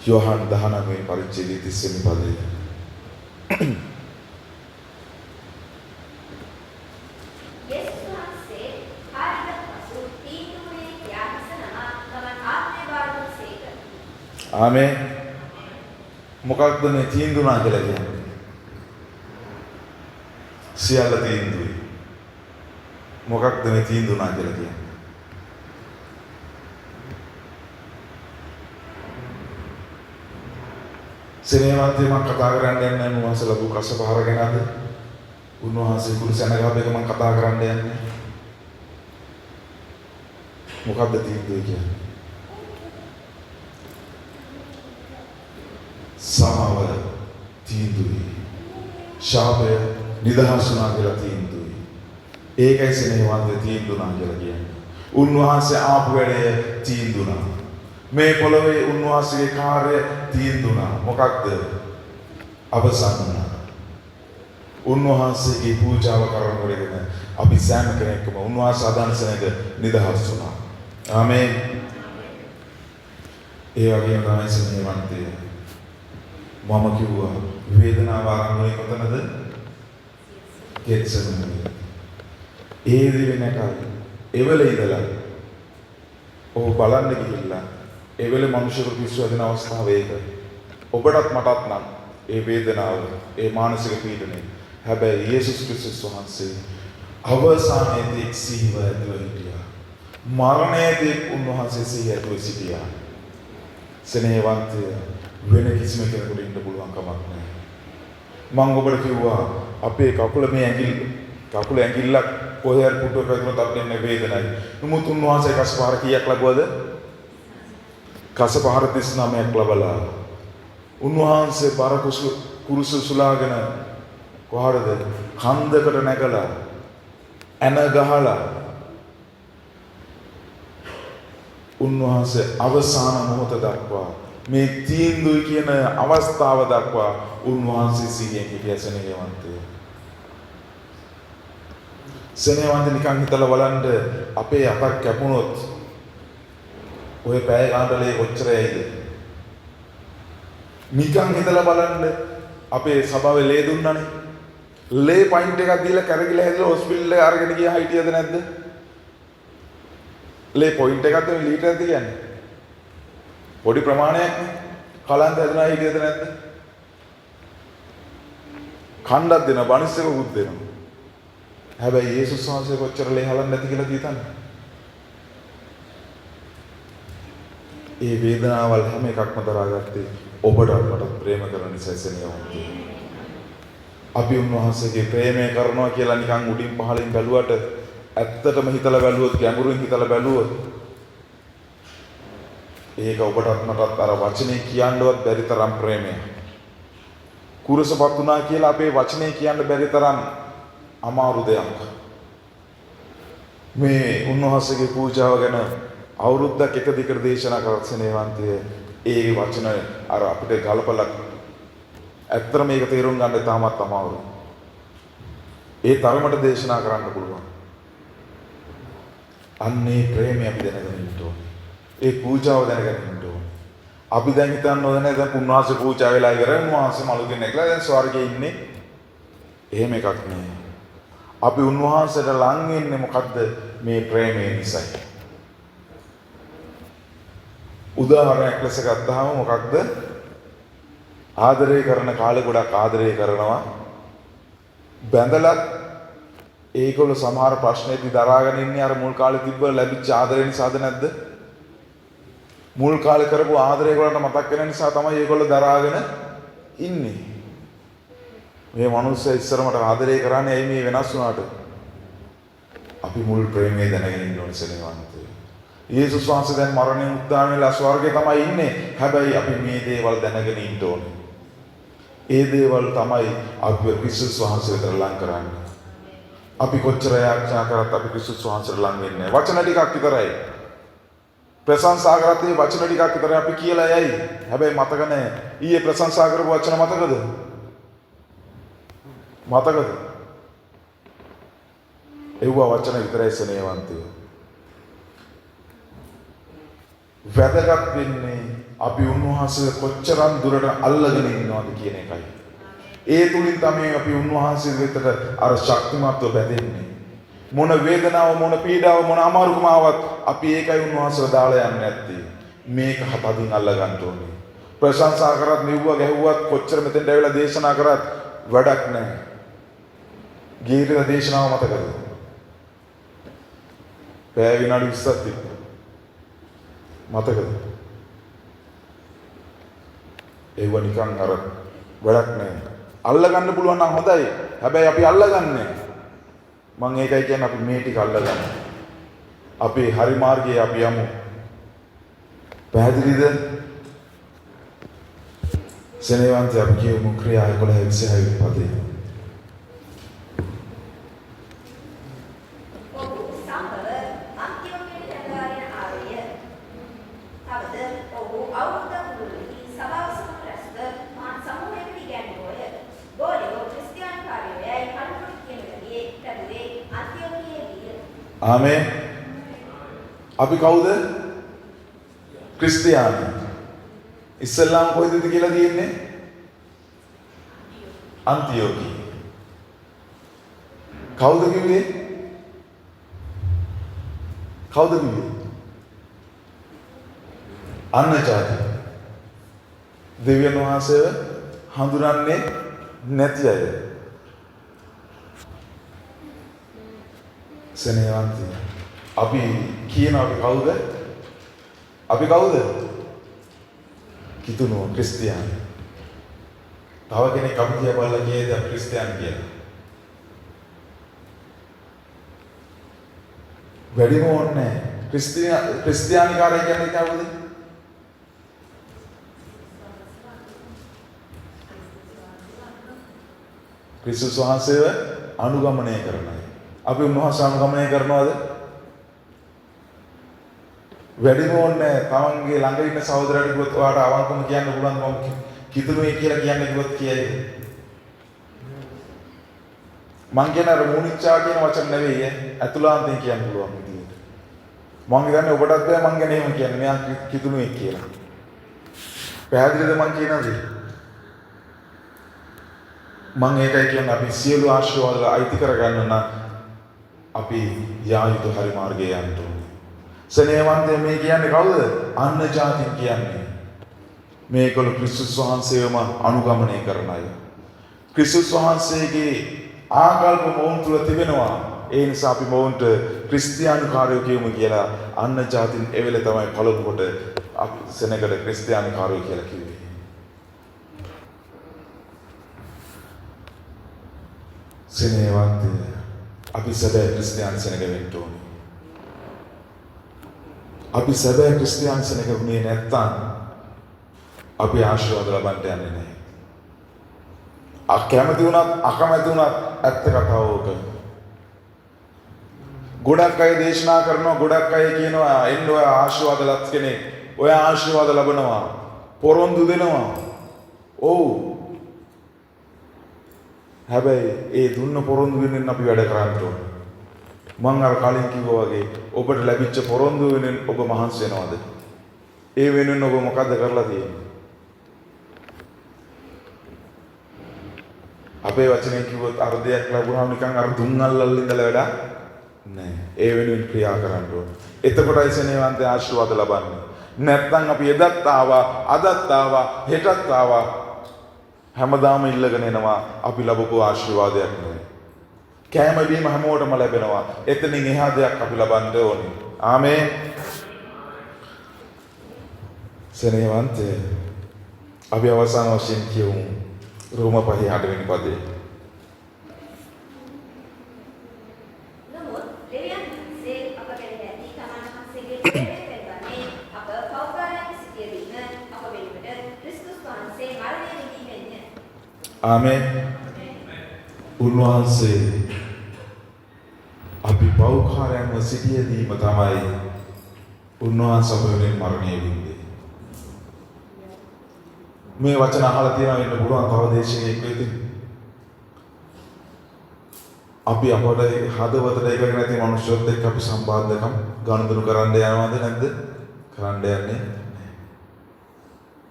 යොහන් 19 වෙනි පරිච්ඡේදයේ 30 වෙනි පදය. යේසුස් වහන්සේ කාරිගත් පසු තීන්දුව වූයේ කියා හිස නමා තමන් ආත්මය භාර දුන්සේක. ආමේන්. මොකක්ද මේ තීන්දුනා කියලා කියන්නේ? සියල්ල තීන්දුවයි. මොකක්ද මේ තීන්දුනා කියලා කියන්නේ? සෙනෙහවන්තය මං කතා කරන්න යන්නේ උන්වහන්සේ ලැබූ කසපහර ගැනද? උන්වහන්සේ කුරුසෙ ගහපු එක මං කතා කරන්න යන්නේ. මොකක්ද තීන්දුව කියන්නේ? සමාව තීන්දුවයි. ශාපය නිදහස් වුණා කියලා තීන්දුවයි. ඒකයි සෙනෙහවන්තය තීන්දුනා කියලා කියන්නේ. උන්වහන්සේ ආපු වැඩය තීන්දුනා. මේ පොළොවේ උන්වහන්සේගේ කාර්ය තීන්දුනා. මොකක්ද? අවසන් වුණා. උන්වහන්සේගේ පූජාව කරන කොටගෙන අපි සෑම කෙනෙක්ම උන්වහන්සේ අදහන සෙනඟ නිදහස් වුණා. ආමේන්. ඒ වගේම තමයි සෙනෙහවන්තය. මම කිව්වා වේදනාව ආරම්භ වුණේ කොතනද? ගෙත්සමනේ. ඒ දේ වෙනකල් එවල ඉඳලා ඔහු බලන්න ගිහිල්ලා එවෙලේ මනුෂ්‍යකු පිස්සු හැදෙන අවස්ථාව ඒක. ඔබටත් මටත් නම් ඒ වේදනාව, ඒ මානසික පීඩනය. හැබැයි යේසුස් ක්‍රිස්තුස් වහන්සේ අවසානයේදී සිහිව ඇතුව හිටියා. මරණයේදී උන්වහන්සේ සිහිය ඇතුව සිටියා. සෙනෙහවන්තය වෙන කිසිම කෙනෙකුට ඉන්න පුළුවන් කමක් නැහැ. මං ඔබට කිව්වා අපේ කකුල මේ ඇඟිල්ල කකුල ඇඟිල්ලක් කොහේ හරි පුටුවක වැදුනොත් අපිට එන්නේ වේදනයි. නමුත් උන්වහන්සේ කසපහර කීයක් ලැබුවද? කසපහර 39ක් ලැබලා උන්වහන්සේ බර කුරුස සුලාගෙන කොහටද? කන්දකට නැගලා ඇන ගහලා උන්වහන්සේ අවසාන මොහොත දක්වා මේ තීන්දුව කියන අවස්ථාව දක්වා උන්වහන්සේ සිහියෙන් හිටිය සෙනෙහවන්තය. සෙනෙහවන්ත නිකන් හිතලා බලන්න අපේ අතක් කැපුණොත් ඔය පැය ගානට ලේ කොච්චර ඇයිද? නිකන් හිතලා බලන්න අපේ සභාවේ ලේ දුන්නානේ. ලේ පයින්ට් එකක් දීලා කැරකිලා හැදලා හොස්පිටල් එක අරගෙන ගියා හිටියද නැද්ද? ලේ පොයින්ට් එකක්ද ලීටරයක්ද කියන්නේ? පොඩි ප්‍රමාණයක් නේ. කලන්ත හැදුනා හිටියද නැද්ද? කණ්ඩක් දෙනවා, බනිස් එකකුත් දෙනවා. හැබැයි යේසුස් වහන්සේ කොච්චර ලේ හලන්නේ නැති කියලා හිතන්නේ. ඒ වේදනාවල් හැම එකක්ම දරාගත්තේ ඔබටත් මටත් ප්‍රේම කරන නිසා සෙනෙහවන්තය. අපි උන්වහන්සේගේ ප්‍රේමය කරනවා කියලා නිකන් උඩින් පහළින් බැලුවට ඇත්තටම හිතලා බැලුවොත්, ගැඹුරින් හිතලා බැලුවොත් ඒක ඔබටත් මටත් අර වචනේ කියන්නවත් බැරි තරම් ප්‍රේමයක්. කුරුසපත් වුණා කියලා අපේ වචනේ කියන්න බැරි තරම් අමාරු දෙයක්. මේ උන්වහන්සේගේ පූජාව ගැන අවුරුද්දක් එක දිගට දේශනා කරත් සෙනෙහවන්තය ඒ වචන අර අපිට ගලපලා ඇත්තටම මේක තේරුම් ගන්න තාමත් අමාරුයි. ඒ තරමට දේශනා කරන්න පුළුවන්. අන්නේ ප්‍රේමය අපි දැනගෙන ඉන්න ඕනේ. ඒ පූජාව දැනගෙන ඉන්න ඕනේ. අපි දැන් හිතන්න ඕනේ නෑ දැන් උන්වහන්සේ පූජා වෙලා ඉවරයි, උන්වහන්සේ මළුගෙන් නැගලා දැන් ස්වර්ගයේ ඉන්නේ. එහෙම එකක් නෑ. අපි උන්වහන්සේට ලං වෙන්නේ මොකද්ද? මේ ප්‍රේමය නිසායි. උදාහරණයක් ලෙස ගත්තාම මොකක්ද? ආදරය කරන කාලේ ගොඩක් ආදරය කරනවා. බැඳලත් ඒගොල්ලෝ සමහර ප්‍රශ්නෙදි දරාගෙන ඉන්නේ අර මුල් කාලේ තිබ්බ ලැබිච්ච ආදරය නිසාද නැද්ද? මුල් කාලේ කරපු ආදරය ඒගොල්ලන්ට මතක් වෙන නිසා තමයි ඒගොල්ලෝ දරාගෙන ඉන්නේ. මේ මනුස්සයා ඉස්සර මට ආදරය කරන්නේ ඇයි මේ වෙනස් වුණාට? අපි මුල් ප්‍රේමය දැනගෙන ඉන්න ඕනේ සෙනෙහවන්තය. යේසුස් වහන්සේ දැන් මරණයෙන් උත්ථාන වෙලා ස්වර්ගයේ තමයි ඉන්නේ. හැබැයි අපි මේ දේවල් දැනගෙන ඉන්න ඕනේ. ඒ දේවල් තමයි අපි ක්‍රිස්තුස් වහන්සේ වෙතට ලං කරන්නේ. අපි කොච්චර යාඥා කරත් අපි ක්‍රිස්තුස් වහන්සේට ලං වෙන්නේ නැහැ. වචන ටිකක් විතරයි. ප්‍රශංසා කරත් ඒ වචන ටිකක් විතරයි අපි කියලා යයි. හැබැයි මතක නැහැ. ඊයේ ප්‍රශංසා කරපු වචන මතකද? මතකද? ඒවා වචන විතරයි සෙනෙහවන්තය. වැදගත් වෙන්නේ අපි උන්වහන්සේ කොච්චරම් දුරට අල්ලගෙන ඉන්නවද කියන එකයි. ඒ තුලින් තමයි අපි උන්වහන්සේ වෙතට අර ශක්තිමත්ව බැඳෙන්නේ. මොන වේදනාව, මොන පීඩාව, මොන අමාරුකම ආවත් අපි ඒකයි උන්වහන්සේව දාලා යන්නේ නැත්තේ. මේක හතදින් අල්ල ගන්න ඕනේ. ප්‍රශංසා කරත්, මෙව්වා ගැහුවත්, කොච්චර මෙතෙන්ට ඇවිල්ලා දේශනා කරත් වැඩක් නැහැ. ගිහිල්ලා දේශනාව මතකද? පැය විනාඩි 20ක් තිබ්බා. මතකද? ඒව නිකන් අර වැඩක් නෑ. අල්ල ගන්න පුළුවන් නම් හොඳයි. හැබැයි අපි අල්ලගන්නේ මං ඒකයි කියන්නේ අපි මේ ටික අල්ලගන්න. අපි හරි මාර්ගයේ අපි යමු. පැහැදිලිද? සෙනෙහවන්තය අපි කියමු ක්‍රියා 11 26 පදේ. ඔහු සම්භව අන්තියෝකියට කැඳවාගෙන ආවේය. තවද ඔහු අවුරුද්දක් මුළුල්ලෙහි සභාව සමග රැස්ව මහත් සමූහයකට ඉගැන්වුවෝය. ගෝලයෝ ක්‍රිස්තියානි කාරයෝ යැයි කලකට කියනු ලැබුවේ අන්තියෝකියේදීය. ආමේන්. අපි කවුද? ක්‍රිස්තියානි. ඉස්සෙල්ලාම කොහෙදද කියලා තියෙන්නේ? අන්තියෝකිය. කවුද කිව්වේ? කවුද කිව්වේ? අන්න ජාති. දෙවියන් වහන්සේව හඳුනන්නේ නැති අය. සෙනෙහවන්තය. අපි කියන අපි කවුද? අපි කවුද? කිතුණුව ක්‍රිස්තියානි. තව කෙනෙක් අපි දිහා බලලා කියයිද අපි ක්‍රිස්තියානි කියලා? වැඩිම ඕනේ නැහැ. ක්‍රිස්තියානිකාරය කියන්නේ කවුද? ක්‍රිස්තුස් වහන්සේව අනුගමනය කරන අය. අපි උන්වහන්සේ අනුගමනය කරනවද? වැඩිම ඕනේ තමන්ගේ ළඟ ඉන්න සහෝදරයාට කිව්වොත් ඔයාට අවංකවම කියන්න පුළුවන් මම කිතුණුවේ කියලා කියන්න කිව්වොත් කියයිද? මං කියන අර මූනිච්චා කියන වචන නෙවෙයි ඈ. ඇතුළාන්තයෙන් කියන්න පුළුවන් විදියට. මං හිතන්නේ ඔබටත් බෑ මං ගැන එහෙම කියන්න. මෙයා කිතුණුවෙක් කියලා. පැහැදිලිද මං කියන දේ? මං ඒකයි කියන්නේ අපි සියලු ආශිර්වාද අයිති කරගන්න නම් අපි යා යුතු හරි මාර්ගයේ යන්න ඕනේ. සෙනෙහවන්තය මේ කියන්නේ කවුද? අන්‍ය ජාතින් කියන්නේ. මේගොල්ලෝ ක්‍රිස්තුස් වහන්සේවම අනුගමනය කරන අය. ක්‍රිස්තුස් වහන්සේගේ ආකල්ප මොවුන් තුළ තිබෙනවා. ඒ නිසා අපි මොවුන්ට ක්‍රිස්තියානු කාරයෝ කියමු කියලා අන්‍ය ජාතින් එවෙල තමයි පළමු කොට අපි සෙනගට ක්‍රිස්තියානු කාරයෝ කියලා කිව්වේ. සෙනෙහවන්තය අපි සැබෑ ක්‍රිස්තියානි සෙනග වෙන්න ඕනේ. අපි සැබෑ ක්‍රිස්තියානි සෙනග වුණේ නැත්තම් අපි ආශිර්වාද ලබන්න යන්නේ නැහැ. අකමැති වුණත් අකමැති වුණත් ඇත්ත කතාව ඕක. ගොඩක් අය දේශනා කරනවා, ගොඩක් අය කියනවා එන්න ඔය ආශිර්වාද ලත් කෙනෙක්, ඔය ආශිර්වාද ලබනවා, පොරොන්දු දෙනවා. ඔව්. හැබැයි ඒ දුන්න පොරොන්දු වෙනුවෙන් අපි වැඩ කරන්න ඕනේ. මං අර කලින් කිව්වා වගේ ඔබට ලැබිච්ච පොරොන්දු වෙනුවෙන් ඔබ මහන්සි වෙනවද? ඒ වෙනුවෙන් ඔබ මොකද්ද කරලා තියෙන්නේ? අපේ වචනෙන් කිව්වොත් අර දෙයක් ලැබුණාම නිකන් අර දුන් අල්ලල් ඉඳලා වැඩක් නෑ. ඒ වෙනුවෙන් ක්‍රියා කරන්න ඕනේ. එතකොටයි සෙනෙහවන්තය ආශිර්වාද ලබන්නේ. නැත්නම් අපි එදත් ආවා, අදත් ආවා, හෙටත් ආවා, හැමදාම ඉල්ලගෙන එනවා අපි ලැබපු ආශිර්වාදයක් නෙවෙයි. කෑම බීම හැමෝටම ලැබෙනවා. එතනින් එහා දෙයක් අපි ලබන්න ඕනේ. ආමේන්. සෙනෙහවන්තය අපි අවසාන වශයෙන් කියමු රෝම 5:8 වෙනි පදේ. නමුත් දෙවියන් වහන්සේ අප කෙරෙහි ඇති තමන් වහන්සේගේ ප්‍රේමය පෙන්වන්නේ අප පව්කාරයන්ව සිටියදීම අප වෙනුවට ක්‍රිස්තුස් වහන්සේ මරණය විඳීමෙන්ය. ආමේන්. උන්වහන්සේ අපි පව්කාරයන්ව සිටියදීම තමයි උන්වහන්සේ අප වෙනුවෙන් මරණය විඳේ. මේ වචන අහලා තියෙනවා වෙන්න පුළුවන් තව දේශකයෙක් වෙතින්. අපි අපට හදවතට එකඟ නැති මනුෂ්‍යයොත් එක්ක අපි සම්බන්ධකම් ගනුදෙනු කරන්න යනවද නැද්ද? කරන්න යන්නේ නැහැ.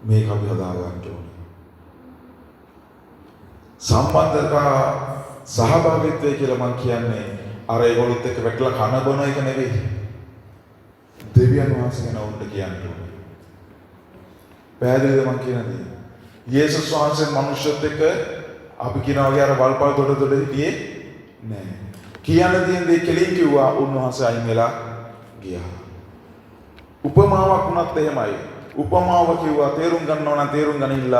මේක අපි හදා ගන්න ඕනේ. සම්බන්ධතා සහභාගීත්වය කියලා මං කියන්නේ අර ඒගොල්ලොත් එක්ක වැටලා කන බොන එක නෙවෙයි. දෙවියන් වහන්සේ ගැන උන්ට කියන්න ඕනේ. පැහැදිලිද මං කියන දේ? යේසුස් වහන්සේ මනුෂ්‍යත් එක්ක අපි කියනා වගේ අර වල්පල් දොඩ දොඩ හිටියේ නෑ. කියන්න තියෙන දේ කෙලින් කිව්වා, උන්වහන්සේ අයින් වෙලා ගියා. උපමාවක් වුණත් එහෙමයි. උපමාව කිව්වා තේරුම් ගන්නව නම් තේරුම් ගනින්න,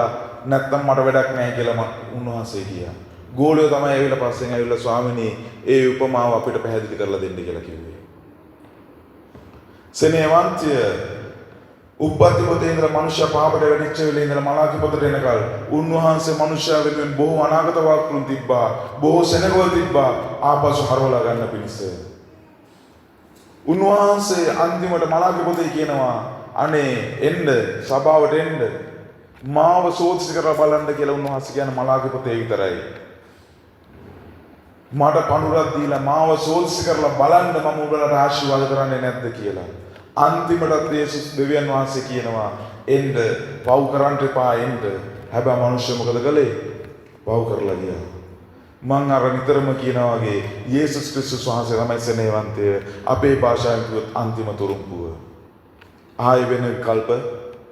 නැත්තම් මට වැඩක් නෑ කියලා උන්වහන්සේ කියා. ගෝලියෝ තමයි ඇවිල්ලා පස්සෙන් ඇවිල්ලා ස්වාමිනී ඒ උපමාව අපිට පැහැදිලි කරලා දෙන්න කියලා කිව්වේ. සෙනෙහවන්තය උප්පත්ති පොතේ ඉඳලා මනුෂ්‍ය පාපයට වැටිච්ච වෙලේ ඉඳලා මලාකි පොතට එනකල් උන්වහන්සේ මනුෂ්‍යයා වෙනුවෙන් බොහෝ අනාගත වාක්‍යුන් තිබ්බා, බොහෝ සෙනගවල් තිබ්බා ආපසු හරවලා ගන්න පිණිස. උන්වහන්සේ අන්තිමට මලාකි පොතේ කියනවා අනේ එන්න සභාවට එන්න මාව සෝදිසි කරලා බලන්න කියලා උන්වහන්සේ කියන මලාකි පොතේ විතරයි. මට පණුරක් දීලා මාව සෝදිසි කරලා බලන්න මම ඔබලට ආශිර්වාද කරන්නේ නැද්ද කියලා. අන්තිමටත් යේසුස් දෙවියන් වහන්සේ කියනවා එන්න, පව් කරන්න එපා එන්න. හැබැයි මිනිස්සු මොකද කළේ? පව් කරලා ගියා. මං අර නිතරම කියනවා වගේ යේසුස් ක්‍රිස්තුස් වහන්සේ තමයි සෙනෙහවන්තය. අපේ භාෂාවෙන් කිව්වොත් අන්තිම තුරුම්පුව. ආයෙ වෙන විකල්ප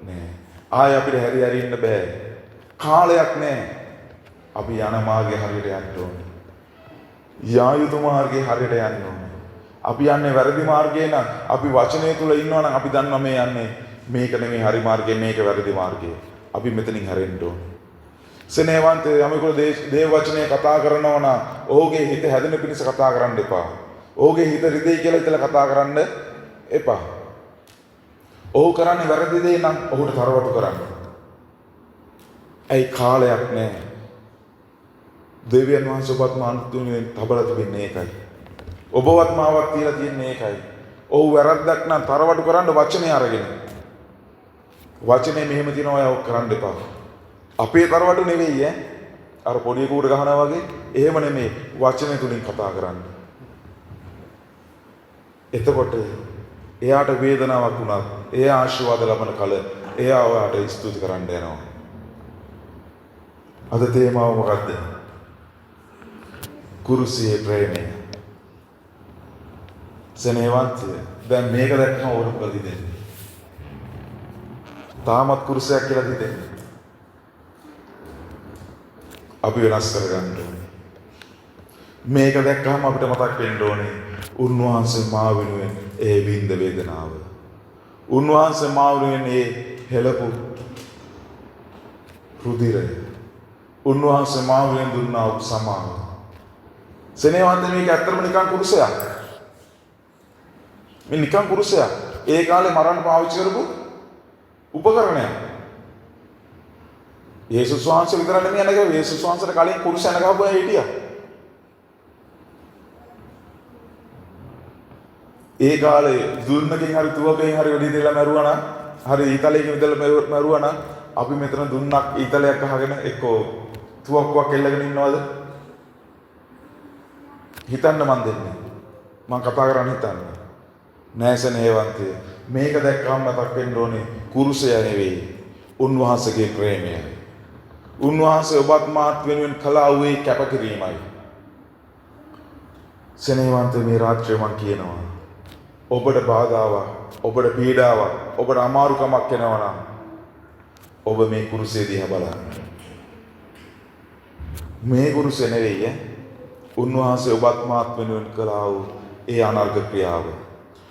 නෑ. ආයෙ අපිට හැරි හැරි ඉන්න බෑ. කාලයක් නෑ. අපි යන මාර්ගේ හරියට යන්න ඕනේ. යා යුතු මාර්ගේ හරියට යන්න ඕනේ. අපි යන්නේ වැරදි මාර්ගේ නම්, අපි වචනය තුල ඉන්නවා නම් අපි දන්නවා මේ යන්නේ මේක නෙමෙයි හරි මාර්ගය, මේක වැරදි මාර්ගය. අපි මෙතනින් හැරෙන්න ඕනේ. සෙනෙහවන්ත යමෙකුට දේව වචනය කතා කරනවා නම් ඔහුගේ හිත හැදෙන පිණිස කතා කරන්න එපා. ඔහුගේ හිත රිදෙයි කියලා හිතලා කතා කරන්න එපා. ඔහු කරන්නේ වැරදි දේ නම් ඔහුට තරවටු කරන්න. ඇයි කාලයක් නෑ. දෙවියන් වහන්සේ ඔබත් මාත් වෙනුවෙන් තබලා තිබෙන්නේ ඒකයි. ඔබවත් මාවත් තියලා තියන්නේ ඒකයි. ඔහු වැරද්දක් නම් තරවටු කරන්න වචනේ අරගෙන. වචනේ මෙහෙම තියෙනවා, ඔයා ඔක් කරන්න එපා. අපේ තරවටු නෙවෙයි ඈ. අර පොඩි කූඩ ගහනවා වගේ එහෙම නෙමෙයි, වචනේ තුලින් කතා කරන්න. එතකොට එයාට වේදනාවක් වුණත් එයා ආශිර්වාද ලබන කල එයා ඔයාට ස්තුති කරන්න යනවා. අද තේමාව මොකද්ද? කුරුසියේ ප්‍රේමය. සෙනෙහවන්තය. දැන් මේක දැක්කම ඔබට මොකද හිතෙන්නේ? තාමත් කුරුසයක් කියලා හිතෙන්නේ. අපි වෙනස් කරගන්න ඕනේ. මේක දැක්කම අපිට මතක් වෙන්න ඕනේ උන්වහන්සේ මා වෙනුවෙන් ඒ විඳ වේදනාව. උන්වහන්සේ මා වෙනුවෙන් ඒ හෙළපු රුධිරය. උන්වහන්සේ මා වෙනුවෙන් දුන්නා වූ සමාව. සෙනෙහවන්ත මේක ඇත්තටම නිකන් කුරුසයක්. මේ නිකන් කුරුසයක්. ඒ කාලේ මරන්න පාවිච්චි කරපු උපකරණයක්. යේසුස් වහන්සේ විතර නෙමෙයි අනග, යේසුස් වහන්සේට කලින් කුරුස අන ගහපු අය හිටියා. ඒ කාලේ දුන්නකින් හරි තුවකෙන් හරි වෙඩි තියලා මැරුවා නම්, හරි ඊතලයකින් විදලා මැරුවා නම්, අපි මෙතන දුන්නක් ඊතලයක් අහගෙන එක්කෝ තුවක්කුවක් එල්ලගෙන ඉන්නවද? හිතන්න මන් දෙන්නේ. මං කතා කරන්න හිතන්නේ. නෑ සෙනෙහවන්තය. මේක දැක්කම මතක් වෙන්න ඕනේ කුරුසය නෙවෙයි, උන්වහන්සේගේ ප්‍රේමයයි. උන්වහන්සේ ඔබත් මාත් වෙනුවෙන් කළා වූ කැපකිරීමයි. සෙනෙහවන්ත මේ රාත්‍රියේ මං කියනවා, ඔබට බාධාවක්, ඔබට පීඩාවක්, ඔබට අමාරුකමක් එනවා නම් ඔබ මේ කුරුසය දිහා බලන්න. මේ කුරුසය නෙවෙයි ඈ. උන්වහන්සේ ඔබත් මාත් වෙනුවෙන් කළා වූ ඒ අනර්ග ක්‍රියාව.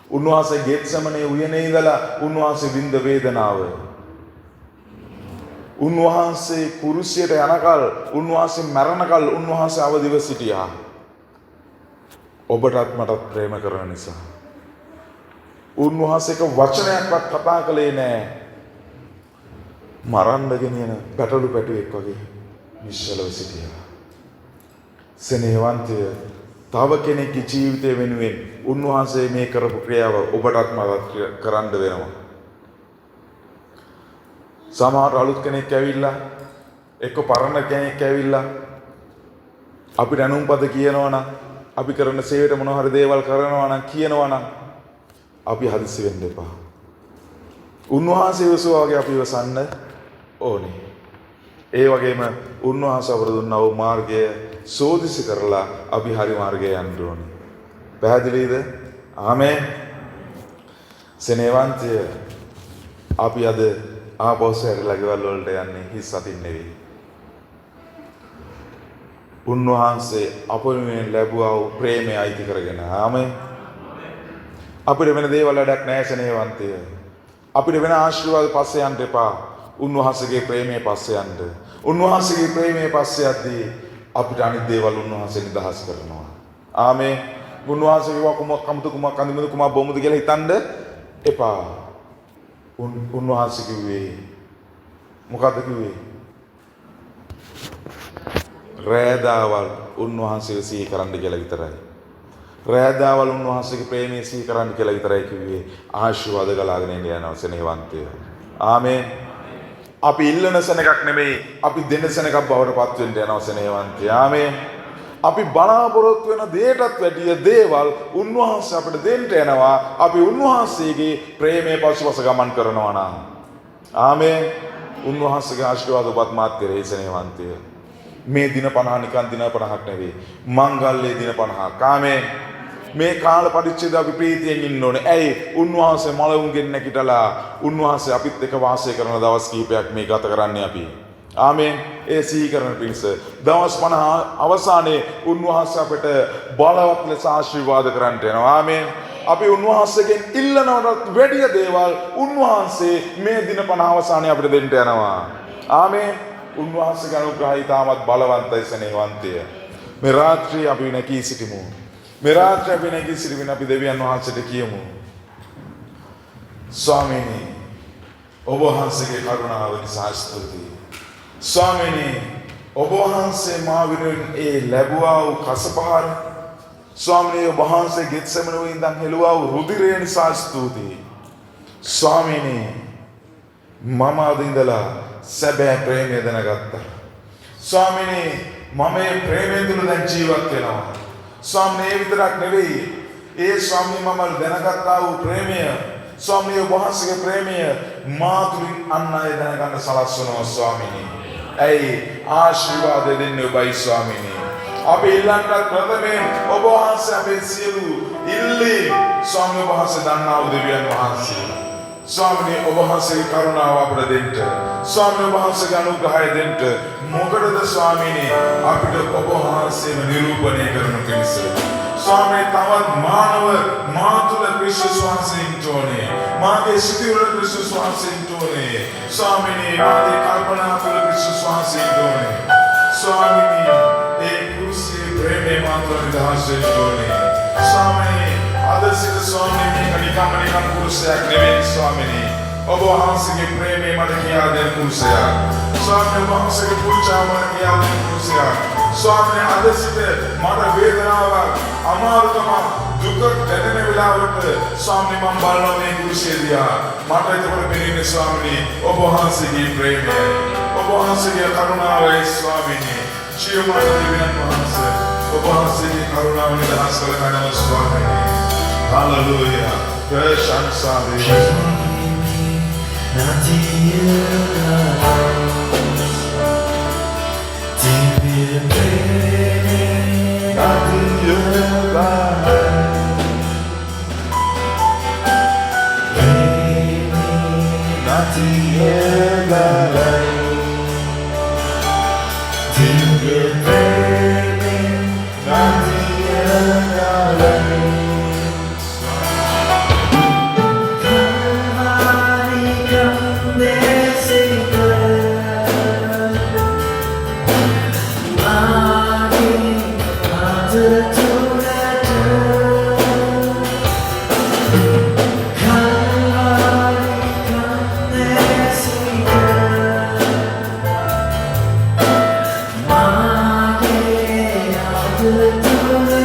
උන්වහන්සේ ගෙත්සමනේ උයනේ ඉඳලා උන්වහන්සේ විඳ වේදනාව. උන්වහන්සේ කුරුසියට යනකල්, උන්වහන්සේ මැරෙනකල් උන්වහන්සේ අවදිව සිටියා. ඔබටත් මටත් ප්‍රේම කරන නිසා. උන්වහන්සේ එක වචනයක්වත් කතා කළේ නෑ. මරන්න ගෙනියන පැටලු පැටුවෙක් වගේ නිශ්චලව සිටියා. සෙනෙහවන්තය, තව කෙනෙක්ගේ ජීවිතය වෙනුවෙන් උන්වහන්සේ මේ කරපු ක්‍රියාව ඔබටත් මටත් කරන්න වෙනවා. සමහර අලුත් කෙනෙක් ඇවිල්ලා, එක්ක පරණ කෙනෙක් ඇවිල්ලා අපිට අනුම්පද කියනවා නම්, අපි කරන සේවයට මොනවා හරි දේවල් කරනවා නම්, කියනවා නම්, අපි හදිසි වෙන්න එපා. උන්වහන්සේ ඉවසුවා වගේ අපි ඉවසන්න ඕනේ. ඒ වගේම උන්වහන්සේ අපට දුන්නා වූ මාර්ගය සෝදිසි කරලා අපි හරි මාර්ගය යන්න ඕනේ. පැහැදිලිද? ආමේන්. සෙනෙහවන්තය, අපි අද ආපහු සැරලා ගෙවල් වලට යන්නේ හිස් අතින් නෙවෙයි. උන්වහන්සේ අප වෙනුවෙන් ලැබුවා වූ ප්‍රේමය අයිති කරගෙන. ආමේන්. අපිට වෙන දේවල් වැඩක් නෑ සෙනෙහවන්තය. අපිට වෙන ආශිර්වාද පස්සේ යන්න එපා. උන්වහන්සේගේ ප්‍රේමය පස්සේ යන්න. උන්වහන්සේගේ ප්‍රේමය පස්සේ යද්දී අපිට අනිත් දේවල් උන්වහන්සේ නිදහස් කරනවා. ආමේන්. උන්වහන්සේ කිව්වා කුමක් කමුද කුමක් අඳිමුද කුමක් බොමුද කියලා හිතන්න එපා. උන්වහන්සේ කිව්වේ මොකද්ද කිව්වේ? රෑදාවල් උන්වහන්සේව සිහි කරන්න කියලා විතරයි. රෑදාවල් උන්වහන්සේගේ ප්‍රේමය සිහි කරන්න කියලා විතරයි කිව්වේ. ආශිර්වාද ගලාගෙන එන්න යනවා සෙනෙහවන්තය. ආමේන්. අපි ඉල්ලන සෙනගක් නෙමෙයි, අපි දෙන සෙනගක් බවට පත් වෙන්න යනවා සෙනෙහවන්තය. ආමේන්. අපි බලාපොරොත්තු වෙන දේටත් වැඩිය දේවල් උන්වහන්සේ අපිට දෙන්න යනවා. අපි උන්වහන්සේගේ ප්‍රේමය පසුපස ගමන් කරනවා නම්. ආමේන්. උන්වහන්සේගේ ආශිර්වාද ඔබත් මාත් කෙරෙහි සෙනෙහවන්තය. මේ දින 50 නිකන් දින 50ක් නෙවෙයි, මංගල්‍යයේ දින 50ක්. ආමේන්. මේ කාල පරිච්ඡේද අපි ප්‍රීතියෙන් ඉන්න ඕනේ. ඇයි? උන්වහන්සේ මලවුන්ගෙන් නැගිටලා උන්වහන්සේ අපිත් එක්ක වාසය කරන දවස් කිහිපයක් මේ ගත කරන්නේ අපි. ආමේන්. ඒ සිහි කරන පිණිස දවස් 50 අවසානයේ උන්වහන්සේ අපට බලවත් ලෙස ආශිර්වාද කරන්නට යනවා. ආමේන්. අපි උන්වහන්සේගෙන් ඉල්ලනවටත් වැඩිය දේවල් උන්වහන්සේ මේ දින 50 අවසානයේ අපිට දෙන්න යනවා. ආමේන්. උන්වහන්සේගේ අනුග්‍රහය ඉතාමත් බලවන්තයි, සෙනෙහවන්තය. මේ රාත්‍රියේ අපි නැගී සිටිමු. මේ රාත්‍රියේ අපි නැගී සිටිමින් අපි දෙවියන් වහන්සේට කියමු. ස්වාමීනි, ඔබ වහන්සේගේ කරුණාව නිසා ස්තුතියි. ස්වාමීනි, ඔබ වහන්සේ මා වෙනුවෙන් ඒ ලැබුවා වූ කසපහර, ස්වාමීනි, ඔබ වහන්සේ ගෙත්සෙමනුවේ ඉඳන් හෙළුවා වූ රුධිරය නිසා ස්තුතියි. ස්වාමීනි, මම අද ඉඳලා සැබෑ ප්‍රේමය දැනගත්තා. ස්වාමීනි, මම මේ ප්‍රේමය තුළ දැන් ජීවත් වෙනවා. ස්වාමීනි, ඒ විතරක් නෙවෙයි. ඒ ස්වාමීනි, මම දැනගත්තා වූ ප්‍රේමය, ස්වාමීනි, ඔබ වහන්සේගේ ප්‍රේමය මා තුළින් අන් අය දැනගන්න සලස්වනවා ස්වාමීනි. ඇයි, ආශිර්වාද දෙන්නේ ඔබයි ස්වාමීනි. අපි ඉල්ලන්නත් ප්‍රථමයෙන් ඔබ වහන්සේ අපේ සියලු ඉල්ලීම් ස්වාමීන් ඔබ වහන්සේ දන්නා වූ දෙවියන් වහන්සේ. ස්වාමීනි, ඔබ වහන්සේගේ කරුණාව අපට දෙන්න. ස්වාමීනි, ඔබ වහන්සේගේ අනුග්‍රහය දෙන්න. මොකටද ස්වාමීනි? අපිට ඔබ වහන්සේව නිරූපණය කරනු පිණිස. ස්වාමීනි, තවත් මානව මා තුළ ක්‍රිස්තුස් වහන්සේ ඉන්න ඕනේ. මාගේ සිතුවිලි වල ක්‍රිස්තුස් වහන්සේ ඉන්න ඕනේ. ස්වාමීනි, මාගේ කල්පනා තුළ ක්‍රිස්තුස් වහන්සේ ඉන්න ඕනේ. ස්වාමීනි, ඒ කුරුසියේ ප්‍රේමය මා තුළ නිදහස් වෙන්න ඕනේ. ස්වාමීනි, අද සිට ස්වාමීනි, මේක නිකම්ම නිකම් කුරුසයක් නෙවෙයි ස්වාමීනි. ඔබ වහන්සේගේ ප්‍රේමය මට කියා දෙන කුරුසයක්. ස්වාමීනි, ඔබ වහන්සේගේ පූජාව මට කියා දෙන කුරුසයක්. ස්වාමීනි, අද සිට මට වේදනාවක්, අමාරුකමක්, දුකක් දැනෙන වෙලාවට ස්වාමීනි, මම බලනවා මේ කුරුසිය දිහා. මට එතකොට පෙනෙන්නේ ස්වාමීනි, ඔබ වහන්සේගේ ප්‍රේමයයි. ඔබ වහන්සේගේ කරුණාවයි ස්වාමීනි. ජීවමාන දෙවියන් වහන්සේ, ඔබ වහන්සේගේ කරුණාව නිදහස් කළ ගන්නවා ස්වාමීනි. හලෙලූයා. ප්‍රශංසා වේවා. දිව්‍ය ප්‍රේමේ නතියගායි. ප්‍රේමේ නතියගායි. දිව්‍ය ප්‍රේමේ නතියගායි. කල්වාරි කන්දේ සිට මාගේ ආදර තුනට, කල්වාරි කන්දේ සිට මාගේ ආදර තුනට.